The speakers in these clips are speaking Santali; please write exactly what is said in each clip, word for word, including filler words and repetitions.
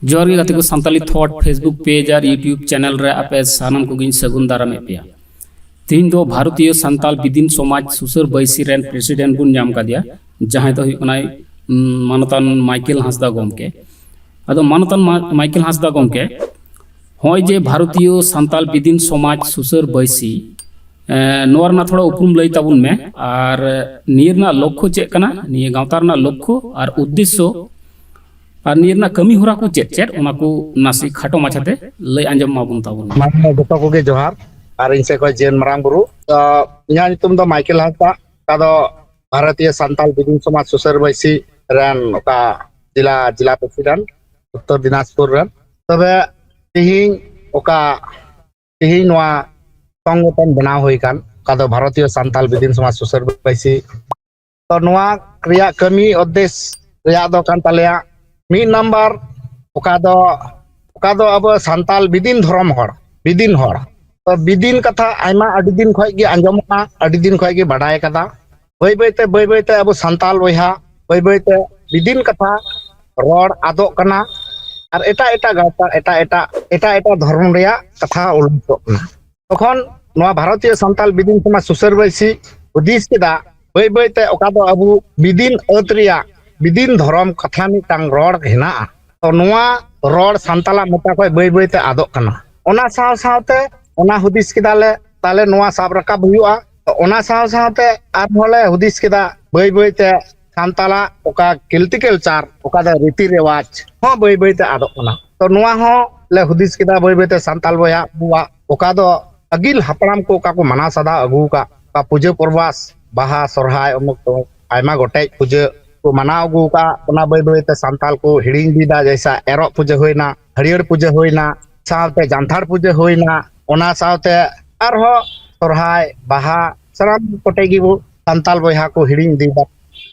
ᱡᱚᱦᱟᱨ ᱜᱮ ᱜᱟᱛᱮ ᱠᱚ, ᱥᱟᱱᱛᱟᱞᱤ ᱛᱷᱚᱴ Facebook ᱯᱮᱡᱽ ᱟᱨ YouTube ᱪᱮᱱᱮᱞ ᱨᱮ ᱟᱯᱮ ᱥᱟᱱᱟᱢ ᱠᱚᱜᱮᱧ ᱥᱟᱹᱜᱩᱱ ᱫᱟᱨᱟᱢᱮᱫ ᱯᱮᱭᱟ᱾ ᱛᱮᱦᱮᱧ ᱫᱚ ᱵᱷᱟᱨᱚᱛᱤᱭᱚ ᱥᱟᱱᱛᱟᱞ ᱵᱤᱫᱤᱱ ᱥᱚᱢᱟᱡᱽ ᱥᱩᱥᱟᱹᱨ ᱵᱟᱹᱭᱥᱤ ᱨᱮᱱ ᱯᱨᱮᱥᱤᱰᱮᱱᱴ ᱵᱚᱱ ᱧᱟᱢ ᱠᱟᱫᱮᱭᱟ, ᱡᱟᱦᱟᱸᱭ ᱫᱚ ᱦᱩᱭᱩᱜ ᱠᱟᱱᱟᱭ, ᱩᱢ, ᱢᱟᱱᱚᱛᱟᱱ ᱢᱟᱭᱠᱮᱞ ᱦᱟᱸᱥᱫᱟ ᱜᱚᱢᱠᱮ᱾ ᱟᱫᱚ ᱢᱟᱱᱚᱛᱟᱱ ᱢᱟ-, ᱢᱟᱭᱠᱮᱞ ᱦᱟᱸᱥᱫᱟ ᱜᱚᱢᱠᱮ, ᱦᱚᱸᱜᱼᱚᱭ ᱡᱮ ᱵᱷᱟᱨᱚᱛᱤᱭᱚ ᱥᱟᱱᱛᱟᱞ ᱵᱤᱫᱤᱱ ᱥᱚᱢᱟᱡᱽ ᱥᱩᱥᱟᱹᱨ ᱵᱟᱹᱭᱥᱤ, ᱮ, ᱱᱚᱣᱟ ᱨᱮᱱᱟᱜ ᱛᱷᱚᱲᱟ ᱩᱯᱨᱩᱢ ᱞᱟᱹᱭ ᱛᱟᱵᱚᱱ ᱢᱮ, ᱟᱨ ᱱᱤᱭᱟᱹ ᱨᱮᱱᱟᱜ ᱞᱚᱠᱠᱷᱚ ᱪᱮᱫ ᱠᱟᱱᱟ, ᱱᱤᱭᱟᱹ ᱜᱟᱶᱛᱟ ᱨᱮᱱᱟᱜ ᱞᱚᱠᱠᱷᱚ ᱟᱨ ᱩᱫᱽᱫᱮᱥᱥᱚ, ᱟᱨ ᱱᱤᱭᱟᱹ ᱨᱮᱱᱟᱜ ᱠᱟᱹᱢᱤ ᱦᱚᱨᱟ ᱠᱚ ᱪᱮᱫ ᱪᱮᱫ, ᱚᱱᱟ ᱠᱚ ᱱᱟᱥᱮ ᱠᱷᱟᱴᱚ ᱢᱟᱪᱷᱟᱛᱮ ᱞᱟᱹᱭ ᱟᱸᱡᱚᱢ ᱢᱟᱵᱚᱱ ᱛᱟᱵᱚᱱ ᱢᱮ᱾ ᱢᱟᱱᱮ ᱡᱚᱛᱚ ᱠᱚᱜᱮ ᱡᱚᱦᱟᱨ, ᱟᱨ ᱤᱧ ᱥᱮᱫ ᱠᱷᱚᱱ ᱡᱮᱱ ᱢᱟᱨᱟᱝ ᱵᱩᱨᱩ᱾ ᱛᱚ, ᱤᱧᱟᱹᱜ ᱧᱩᱛᱩᱢ ᱫᱚ ᱢᱟᱭᱠᱮᱞ ᱦᱟᱸᱥᱫᱟ, ᱚᱠᱟ ᱫᱚ ᱵᱷᱟᱨᱚᱛᱤᱭᱚ ᱥᱟᱱᱛᱟᱞ ᱵᱤᱫᱤᱱ ᱥᱚᱢᱟᱡᱽ ᱥᱩᱥᱟᱹᱨ ᱵᱟᱹᱭᱥᱤ ᱨᱮᱱ ᱚᱠᱟ ᱡᱮᱞᱟ, ᱡᱮᱞᱟ ᱯᱨᱮᱥᱤᱰᱮᱱᱴ ᱩᱛᱛᱚᱨ ᱫᱤᱱᱟᱡᱽᱯᱩᱨ ᱨᱮᱱ᱾ ᱛᱚᱵᱮ ᱛᱤᱦᱤᱧ ᱚᱠᱟ, ᱛᱤᱦᱤᱧ ᱱᱚᱣᱟ ᱥᱚᱝᱜᱚᱴᱷᱚᱱ ᱵᱮᱱᱟᱣ ᱦᱩᱭ ᱟᱠᱟᱱ, ᱚᱠᱟ ᱫᱚ ᱵᱷᱟᱨᱚᱛᱤᱭᱚ ᱥᱟᱱᱛᱟᱞ ᱵᱤᱫᱤᱱ ᱥᱚᱢᱟᱡᱽ ᱥᱩᱥᱟᱹᱨ ᱵᱟᱹᱭᱥᱤ᱾ ᱛᱚ, ᱱᱚᱣᱟ ᱨᱮᱭᱟᱜ ᱠᱟᱹᱢᱤ ᱩᱫᱽᱫᱮᱥ ᱨᱮᱭᱟᱜ ᱫᱚ ᱠᱟᱱ ᱛᱟᱞᱮᱭᱟ, ᱢᱤᱫ ᱱᱟᱢᱵᱟᱨ, ᱚᱠᱟ ᱫᱚ, ᱚᱠᱟ ᱫᱚ ᱟᱵᱚ ᱥᱟᱱᱛᱟᱞ ᱵᱤᱫᱤᱱ ᱫᱷᱚᱨᱚᱢ ᱦᱚᱲ, ᱵᱤᱫᱤᱱ ᱦᱚᱲ᱾ ᱛᱚ, ᱵᱤᱫᱤᱱ ᱠᱟᱛᱷᱟ ᱟᱭᱢᱟ ᱟᱹᱰᱤ ᱫᱤᱱ ᱠᱷᱚᱡ ᱜᱮ ᱟᱸᱡᱚᱢᱚᱜᱼᱟ, ᱟᱹᱰᱤ ᱫᱤᱱ ᱠᱷᱚᱡ ᱜᱮ ᱵᱟᱰᱟᱭ ᱠᱟᱫᱟ᱾ ᱵᱟᱹᱭ ᱵᱟᱹᱭ ᱛᱮ, ᱵᱟᱹᱭ ᱵᱟᱹᱭ ᱛᱮ ᱟᱵᱚ ᱥᱟᱱᱛᱟᱞ ᱵᱚᱭᱦᱟ ᱵᱟᱹᱭ ᱵᱟᱹᱭ ᱛᱮ ᱵᱤᱫᱤᱱ ᱠᱟᱛᱷᱟ ᱨᱚᱲ ᱟᱫᱚᱜ ᱠᱟᱱᱟ, ᱟᱨ ᱮᱴᱟᱜ ᱮᱴᱟᱜ ᱜᱟᱶᱛᱟ, ᱮᱴᱟᱜ ᱮᱴᱟᱜ, ᱮᱴᱟᱜ ᱮᱴᱟᱜ ᱫᱷᱚᱨᱚᱢ ᱨᱮᱭᱟᱜ ᱠᱟᱛᱷᱟ ᱩᱞᱞᱮᱠᱷᱚᱜ ᱠᱟᱱᱟ᱾ ᱛᱚᱠᱷᱚᱱ ᱱᱚᱣᱟ ᱵᱷᱟᱨᱚᱛᱤᱭᱚ ᱥᱟᱱᱛᱟᱞ ᱵᱤᱫᱤᱱ ᱥᱚᱢᱟᱡᱽ ᱥᱩᱥᱟᱹᱨ ᱵᱟᱹᱭᱥᱤ ᱦᱩᱫᱤᱥ ᱠᱮᱫᱟ, ᱵᱟᱹᱭ ᱵᱟᱹᱭ ᱛᱮ ᱚᱠᱟ ᱫᱚ ᱟᱵᱚ ᱵᱤᱫᱤᱱ ᱟᱹᱛ ᱨᱮᱭᱟᱜ ᱵᱤᱫᱤᱱ ᱫᱷᱚᱨᱚᱢ ᱠᱟᱛᱷᱟ ᱢᱤᱫᱴᱟᱝ ᱨᱚᱲ ᱦᱮᱱᱟᱜᱼᱟ, ᱛᱚ ᱱᱚᱣᱟ ᱨᱚᱲ ᱥᱟᱱᱛᱟᱞᱟᱜ ᱢᱚᱪᱟ ᱠᱷᱚᱱ ᱵᱟᱹᱭ ᱵᱟᱹᱭ ᱛᱮ ᱟᱫᱚᱜ ᱠᱟᱱᱟ᱾ ᱚᱱᱟ ᱥᱟᱶ ᱥᱟᱶᱛᱮ ᱚᱱᱟ ᱦᱩᱫᱤᱥ ᱠᱮᱫᱟᱞᱮ, ᱛᱟᱦᱞᱮ ᱱᱚᱣᱟ ᱥᱟᱵ ᱨᱟᱠᱟᱵ ᱦᱩᱭᱩᱜᱼᱟ᱾ ᱛᱚ ᱚᱱᱟ ᱥᱟᱶ ᱥᱟᱶᱛᱮ ᱟᱨᱦᱚᱸ ᱞᱮ ᱦᱩᱫᱤᱥ ᱠᱮᱫᱟ, ᱵᱟᱹᱭ ᱵᱟᱹᱭ ᱛᱮ ᱥᱟᱱᱛᱟᱞᱟᱜ ᱚᱠᱟ ᱠᱤᱞᱴᱤ ᱠᱟᱞᱪᱟᱨ, ᱚᱠᱟ ᱫᱚ ᱨᱤᱛᱤ ᱨᱮᱣᱟᱡᱽ ᱦᱚᱸ ᱵᱟᱹᱭ ᱵᱟᱹᱭ ᱛᱮ ᱟᱫᱚᱜ ᱠᱟᱱᱟ᱾ ᱛᱚ ᱱᱚᱣᱟ ᱦᱚᱸ ᱞᱮ ᱦᱩᱫᱤᱥ ᱠᱮᱫᱟ, ᱵᱟᱹᱭ ᱵᱟᱹᱭ ᱛᱮ ᱥᱟᱱᱛᱟᱞ ᱵᱚᱭᱦᱟ ᱟᱵᱚᱣᱟᱜ ᱚᱠᱟ ᱫᱚ ᱟᱹᱜᱤᱞ ᱦᱟᱯᱲᱟᱢ ᱠᱚ ᱚᱠᱟ ᱠᱚ ᱢᱟᱱᱟᱣ ᱥᱟᱫᱟ ᱟᱹᱜᱩ ᱟᱠᱟᱫ, ᱚᱠᱟ ᱯᱩᱡᱟᱹ ᱯᱚᱨᱵᱟᱥ, ᱵᱟᱦᱟ, ᱥᱚᱨᱦᱟᱭ, ᱚᱢᱩᱠ ᱛᱚᱢᱩᱠ, ᱟᱭᱢᱟ ᱜᱚᱴᱮᱡ ᱯᱩᱡᱟᱹ ᱠᱚ ᱢᱟᱱᱟᱣ ᱟᱹᱜᱩ ᱟᱠᱟᱫ, ᱚᱱᱟ ᱵᱟᱹᱭ ᱵᱟᱹᱭ ᱛᱮ ᱥᱟᱱᱛᱟᱞ ᱠᱚ ᱦᱤᱲᱤᱧ ᱤᱫᱤᱭᱮᱫᱟ᱾ ᱡᱮᱭᱥᱟ ᱮᱨᱚᱜ ᱯᱩᱡᱟᱹ ᱦᱩᱭᱱᱟ, ᱦᱟᱹᱨᱭᱟᱹᱲ ᱯᱩᱡᱟᱹ ᱦᱩᱭᱱᱟ, ᱥᱟᱶᱛᱮ ᱡᱟᱱᱛᱷᱟᱲ ᱯᱩᱡᱟᱹ ᱦᱩᱭᱱᱟ, ᱚᱱᱟ ᱥᱟᱶᱛᱮ ᱟᱨᱦᱚᱸ ᱥᱚᱨᱦᱟᱭ, ᱵᱟᱦᱟ, ᱥᱟᱱᱟᱢ ᱠᱚᱴᱮᱡ ᱜᱮᱵᱚ ᱥᱟᱱᱛᱟᱞ ᱵᱚᱭᱦᱟ ᱠᱚ ᱦᱤᱲᱤᱧ ᱤᱫᱤᱭᱮᱫᱟ᱾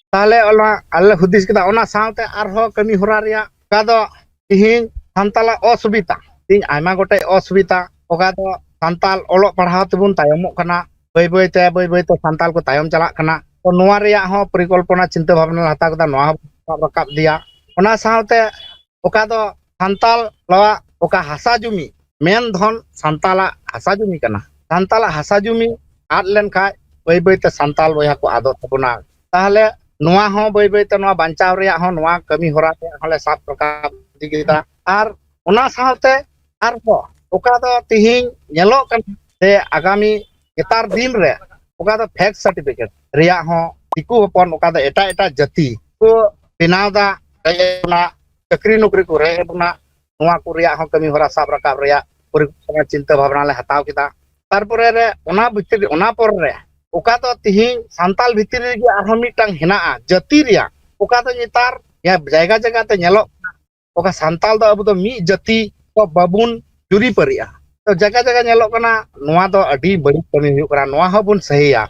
ᱛᱟᱦᱞᱮ ᱚᱱᱟ ᱟᱞᱮ ᱦᱩᱫᱤᱥ ᱠᱮᱫᱟ, ᱚᱱᱟ ᱥᱟᱶᱛᱮ ᱟᱨᱦᱚᱸ ᱠᱟᱹᱢᱤ ᱦᱚᱨᱟ ᱨᱮᱭᱟᱜ ᱚᱠᱟ ᱫᱚ ᱛᱤᱦᱤᱧ ᱥᱟᱱᱛᱟᱞᱟᱜ ᱚᱥᱩᱵᱤᱫᱷᱟ, ᱛᱤᱦᱤᱧ ᱟᱭᱢᱟ ᱜᱚᱴᱮᱡ ᱚᱥᱩᱵᱤᱫᱷᱟ, ᱚᱠᱟ ᱫᱚ ᱥᱟᱱᱛᱟᱞ ᱚᱞᱚᱜ ᱯᱟᱲᱦᱟᱣ ᱛᱮᱵᱚᱱ ᱛᱟᱭᱚᱢᱚᱜ ᱠᱟᱱᱟ, ᱵᱟᱹᱭ ᱵᱟᱹᱭ ᱛᱮ, ᱵᱟᱹᱭ ᱵᱟᱹᱭ ᱛᱮ ᱥᱟᱱᱛᱟᱞ ᱠᱚ ᱛᱟᱭᱚᱢ ᱪᱟᱞᱟᱜ ᱠᱟᱱᱟ᱾ ᱛᱚ ᱱᱚᱣᱟ ᱨᱮᱭᱟᱜ ᱦᱚᱸ ᱯᱚᱨᱤᱠᱚᱞᱯᱚᱱᱟ ᱪᱤᱱᱛᱟᱹ ᱵᱷᱟᱵᱽᱱᱟ ᱞᱮ ᱦᱟᱛᱟᱣ ᱠᱮᱫᱟ, ᱱᱚᱣᱟ ᱦᱚᱸ ᱥᱟᱵ ᱨᱟᱠᱟᱵ ᱤᱫᱤᱭᱟ᱾ ᱚᱱᱟ ᱥᱟᱶᱛᱮ ᱚᱠᱟ ᱫᱚ ᱥᱟᱱᱛᱟᱞᱟᱜ ᱚᱠᱟ ᱦᱟᱥᱟ ᱡᱩᱢᱤ, ᱢᱮᱱ ᱫᱷᱚᱱ ᱥᱟᱱᱛᱟᱞᱟᱜ ᱦᱟᱥᱟ ᱡᱩᱢᱤ ᱠᱟᱱᱟ᱾ ᱥᱟᱱᱛᱟᱞᱟᱜ ᱦᱟᱥᱟ ᱡᱩᱢᱤ ᱟᱫ ᱞᱮᱱᱠᱷᱟᱡ ᱵᱟᱹᱭ ᱵᱟᱹᱭ ᱛᱮ ᱥᱟᱱᱛᱟᱞ ᱵᱚᱭᱦᱟ ᱠᱚ ᱟᱫᱚᱜ ᱛᱟᱵᱚᱱᱟ᱾ ᱛᱟᱦᱞᱮ ᱱᱚᱣᱟ ᱦᱚᱸ ᱵᱟᱹᱭ ᱵᱟᱹᱭ ᱛᱮ ᱱᱚᱣᱟ ᱵᱟᱧᱪᱟᱣ ᱨᱮᱭᱟᱜ ᱦᱚᱸ ᱱᱚᱣᱟ ᱠᱟᱹᱢᱤ ᱦᱚᱨᱟ ᱨᱮᱭᱟᱜ ᱦᱚᱸᱞᱮ ᱥᱟᱵ ᱨᱟᱠᱟᱵ ᱤᱫᱤ ᱠᱮᱫᱟ᱾ ᱟᱨ ᱚᱱᱟ ᱥᱟᱶᱛᱮ ᱟᱨᱦᱚᱸ ᱚᱠᱟ ᱫᱚ ᱛᱤᱦᱤᱧ ᱧᱮᱞᱚᱜ ᱠᱟᱱᱟ ᱥᱮ ᱟᱜᱟᱢᱤ ᱱᱮᱛᱟᱨ ᱫᱤᱱ ᱨᱮ ᱚᱠᱟ ᱫᱚ ᱯᱷᱮᱠ ᱥᱟᱨᱴᱤᱯᱷᱤᱠᱮᱴ ᱨᱮᱭᱟᱜ ᱦᱚᱸ ᱫᱤᱠᱩ ᱦᱚᱯᱚᱱ ᱚᱠᱟ ᱫᱚ ᱮᱴᱟᱜ ᱮᱴᱟᱜ ᱡᱟᱹᱛᱤ ᱠᱚ ᱵᱮᱱᱟᱣ ᱫᱟ, ᱨᱮᱡ ᱮᱫ ᱵᱚᱱᱟ, ᱪᱟᱹᱠᱨᱤ ᱱᱚᱠᱨᱤ ᱠᱚ ᱨᱮᱡ ᱮᱫ ᱵᱚᱱᱟ, ᱱᱚᱣᱟ ᱠᱚ ᱨᱮᱭᱟᱜ ᱦᱚᱸ ᱠᱟᱹᱢᱤ ᱦᱚᱨᱟ ᱥᱟᱵ ᱨᱟᱠᱟᱵ ᱨᱮᱭᱟᱜ ᱯᱚᱨᱤᱠᱚᱞᱯᱚᱱᱟ ᱪᱤᱱᱛᱟᱹ ᱵᱷᱟᱵᱽᱱᱟ ᱞᱮ ᱦᱟᱛᱟᱣ ᱠᱮᱫᱟ᱾ ᱛᱟᱨᱯᱚᱨᱮ ᱨᱮ ᱚᱱᱟ ᱵᱷᱤᱛᱨᱤ, ᱚᱱᱟ ᱯᱚᱨ ᱨᱮ ᱚᱠᱟ ᱫᱚ ᱛᱤᱦᱤᱧ ᱥᱟᱱᱛᱟᱞ ᱵᱷᱤᱛᱨᱤ ᱨᱮᱜᱮ ᱟᱨᱦᱚᱸ ᱢᱤᱫᱴᱟᱝ ᱦᱮᱱᱟᱜᱼᱟ ᱡᱟᱹᱛᱤ ᱨᱮᱭᱟᱜ, ᱚᱠᱟ ᱫᱚ ᱱᱮᱛᱟᱨ ᱡᱟᱭᱜᱟ ᱡᱟᱭᱜᱟ ᱛᱮ ᱧᱮᱞᱚᱜ ᱠᱟᱱᱟ, ᱚᱠᱟ ᱥᱟᱱᱛᱟᱞ ᱫᱚ ᱟᱵᱚ ᱫᱚ ᱢᱤᱫ ᱡᱟᱹᱛᱤ ᱫᱚ ᱵᱟᱵᱚᱱ ᱡᱩᱨᱤᱯᱟᱹᱨᱤᱜᱼᱟ᱾ ᱛᱚ ᱡᱟᱭᱜᱟ ᱡᱟᱭᱜᱟ ᱧᱮᱞᱚᱜ ᱠᱟᱱᱟ, ᱱᱚᱣᱟ ᱫᱚ ᱟᱹᱰᱤ ᱵᱟᱹᱲᱤᱡ ᱠᱟᱹᱢᱤ ᱦᱩᱭᱩᱜ ᱠᱟᱱᱟ, ᱱᱚᱣᱟ ᱦᱚᱸᱵᱚᱱ ᱥᱟᱹᱦᱤᱭᱟ᱾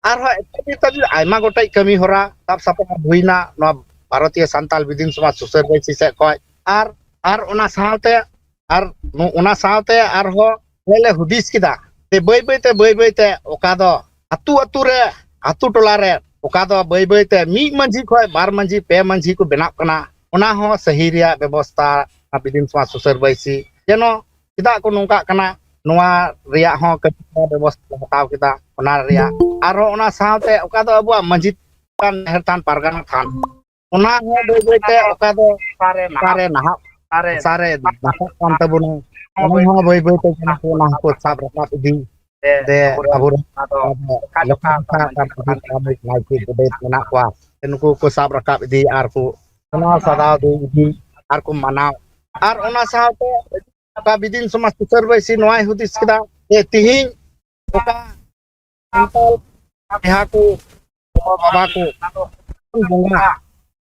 ᱟᱨᱦᱚᱸ ᱮᱴᱟᱜ ᱮᱴᱟᱜ ᱟᱭᱢᱟ ᱜᱚᱴᱮᱡ ᱠᱟᱹᱢᱤ ᱦᱚᱨᱟ ᱥᱟᱵ ᱥᱟᱯᱲᱟᱣ ᱦᱩᱭᱱᱟ ᱱᱚᱣᱟ ᱵᱷᱟᱨᱚᱛᱤᱭᱚ ᱥᱟᱱᱛᱟᱞ ᱵᱤᱫᱤᱱ ᱥᱚᱢᱟᱡᱽ ᱥᱩᱥᱟᱹᱨ ᱵᱟᱹᱭᱥᱤ ᱥᱮᱫ ᱠᱷᱚᱱ᱾ ᱟᱨ, ᱟᱨ ᱚᱱᱟ ᱥᱟᱶᱛᱮ, ᱟᱨ ᱱᱚ-, ᱚᱱᱟ ᱥᱟᱶᱛᱮ ᱟᱨᱦᱚᱸ ᱟᱞᱮ ᱞᱮ ᱦᱩᱫᱤᱥ ᱠᱮᱫᱟ ᱡᱮ ᱵᱟᱹᱭ ᱵᱟᱹᱭ ᱛᱮ, ᱵᱟᱹᱭ ᱵᱟᱹᱭ ᱛᱮ ᱚᱠᱟ ᱫᱚ ᱟᱹᱛᱩ ᱟᱹᱛᱩ ᱨᱮ, ᱟᱹᱛᱩ ᱴᱚᱞᱟ ᱨᱮ ᱚᱠᱟ ᱫᱚ ᱵᱟᱹᱭ ᱵᱟᱹᱭ ᱛᱮ ᱢᱤᱫ ᱢᱟᱹᱡᱷᱤ ᱠᱷᱚᱱ ᱵᱟᱨ ᱢᱟᱹᱡᱷᱤ, ᱯᱮ ᱢᱟᱹᱡᱷᱤ ᱠᱚ ᱵᱮᱱᱟᱜ ᱠᱟᱱᱟ, ᱚᱱᱟ ᱦᱚᱸ ᱥᱟᱹᱦᱤ ᱨᱮᱭᱟᱜ ᱵᱮᱵᱚᱥᱛᱷᱟ ᱵᱤᱫᱤᱱ ᱥᱚᱢᱟᱡᱽ ᱥᱩᱥᱟᱹᱨ ᱵᱟᱹᱭᱥᱤ ᱡᱮᱱᱚ ᱪᱮᱫᱟᱜ ᱠᱚ ᱱᱚᱝᱠᱟᱜ ᱠᱟᱱᱟ, ᱱᱚᱣᱟ ᱨᱮᱭᱟᱜ ᱦᱚᱸ ᱠᱟᱹᱢᱤ ᱵᱮᱵᱚᱥᱛᱷᱟ ᱞᱮ ᱦᱟᱛᱟᱣ ᱠᱮᱫᱟ᱾ ᱚᱱᱟ ᱨᱮᱭᱟᱜ ᱟᱨᱦᱚᱸ ᱚᱱᱟ ᱥᱟᱶᱛᱮ ᱚᱠᱟ ᱫᱚ ᱟᱵᱚᱣᱟᱜ ᱢᱟᱹᱡᱷᱤ ᱛᱷᱟᱱ, ᱡᱟᱦᱮᱨ ᱛᱷᱟᱱ, ᱯᱟᱨᱜᱟᱱᱟ ᱛᱷᱟᱱ, ᱚᱱᱟ ᱦᱚᱸ ᱵᱟᱹᱭ ᱵᱟᱹᱭ ᱛᱮ ᱚᱠᱟ ᱫᱚ ᱚᱠᱟᱨᱮ ᱱᱟᱦᱟᱜ, ᱚᱠᱟᱨᱮ ᱱᱟᱦᱟᱜ ᱚᱠᱟᱨᱮ ᱦᱟᱥᱟ ᱨᱮ ᱱᱟᱦᱟᱜ ᱠᱟᱱ ᱛᱟᱵᱚᱱᱟ, ᱚᱱᱟ ᱦᱚᱸ ᱵᱟᱹᱭ ᱵᱟᱹᱭ ᱛᱮ ᱡᱮᱱᱚ ᱠᱚ ᱚᱱᱟ ᱦᱚᱸᱠᱚ ᱥᱟᱵ ᱨᱟᱠᱟᱵ ᱤᱫᱤ᱾ ᱛᱮ ᱟᱵᱚᱨᱮᱱ ᱟᱵᱚ ᱞᱮᱠᱷᱟ ᱡᱚᱠᱷᱟ ᱱᱟᱭᱠᱮ ᱜᱚᱰᱮᱛ ᱢᱮᱱᱟᱜ ᱠᱚᱣᱟ, ᱱᱩᱠᱩ ᱠᱚ ᱥᱟᱵ ᱨᱟᱠᱟᱵ ᱤᱫᱤ ᱟᱨ ᱠᱚ ᱚᱱᱟ ᱥᱟᱫᱟᱣ ᱤᱫᱤ ᱟᱨ ᱠᱚ ᱢᱟᱱᱟᱣ᱾ ᱟᱨ ᱚᱱᱟ ᱥᱟᱶᱛᱮ ᱚᱠᱟ ᱵᱤᱫᱤᱱ ᱥᱚᱢᱟᱡᱽ ᱥᱩᱥᱟᱹᱨ ᱵᱟᱹᱭᱥᱤ ᱱᱚᱣᱟᱭ ᱦᱩᱫᱤᱥ ᱠᱮᱫᱟ ᱡᱮ ᱛᱤᱦᱤᱧ ᱚᱠᱟ ᱥᱟᱱᱛᱟᱲ ᱵᱚᱭᱦᱟ ᱠᱚ, ᱜᱚ ᱵᱟᱵᱟ ᱠᱚ ᱵᱚᱸᱜᱟ,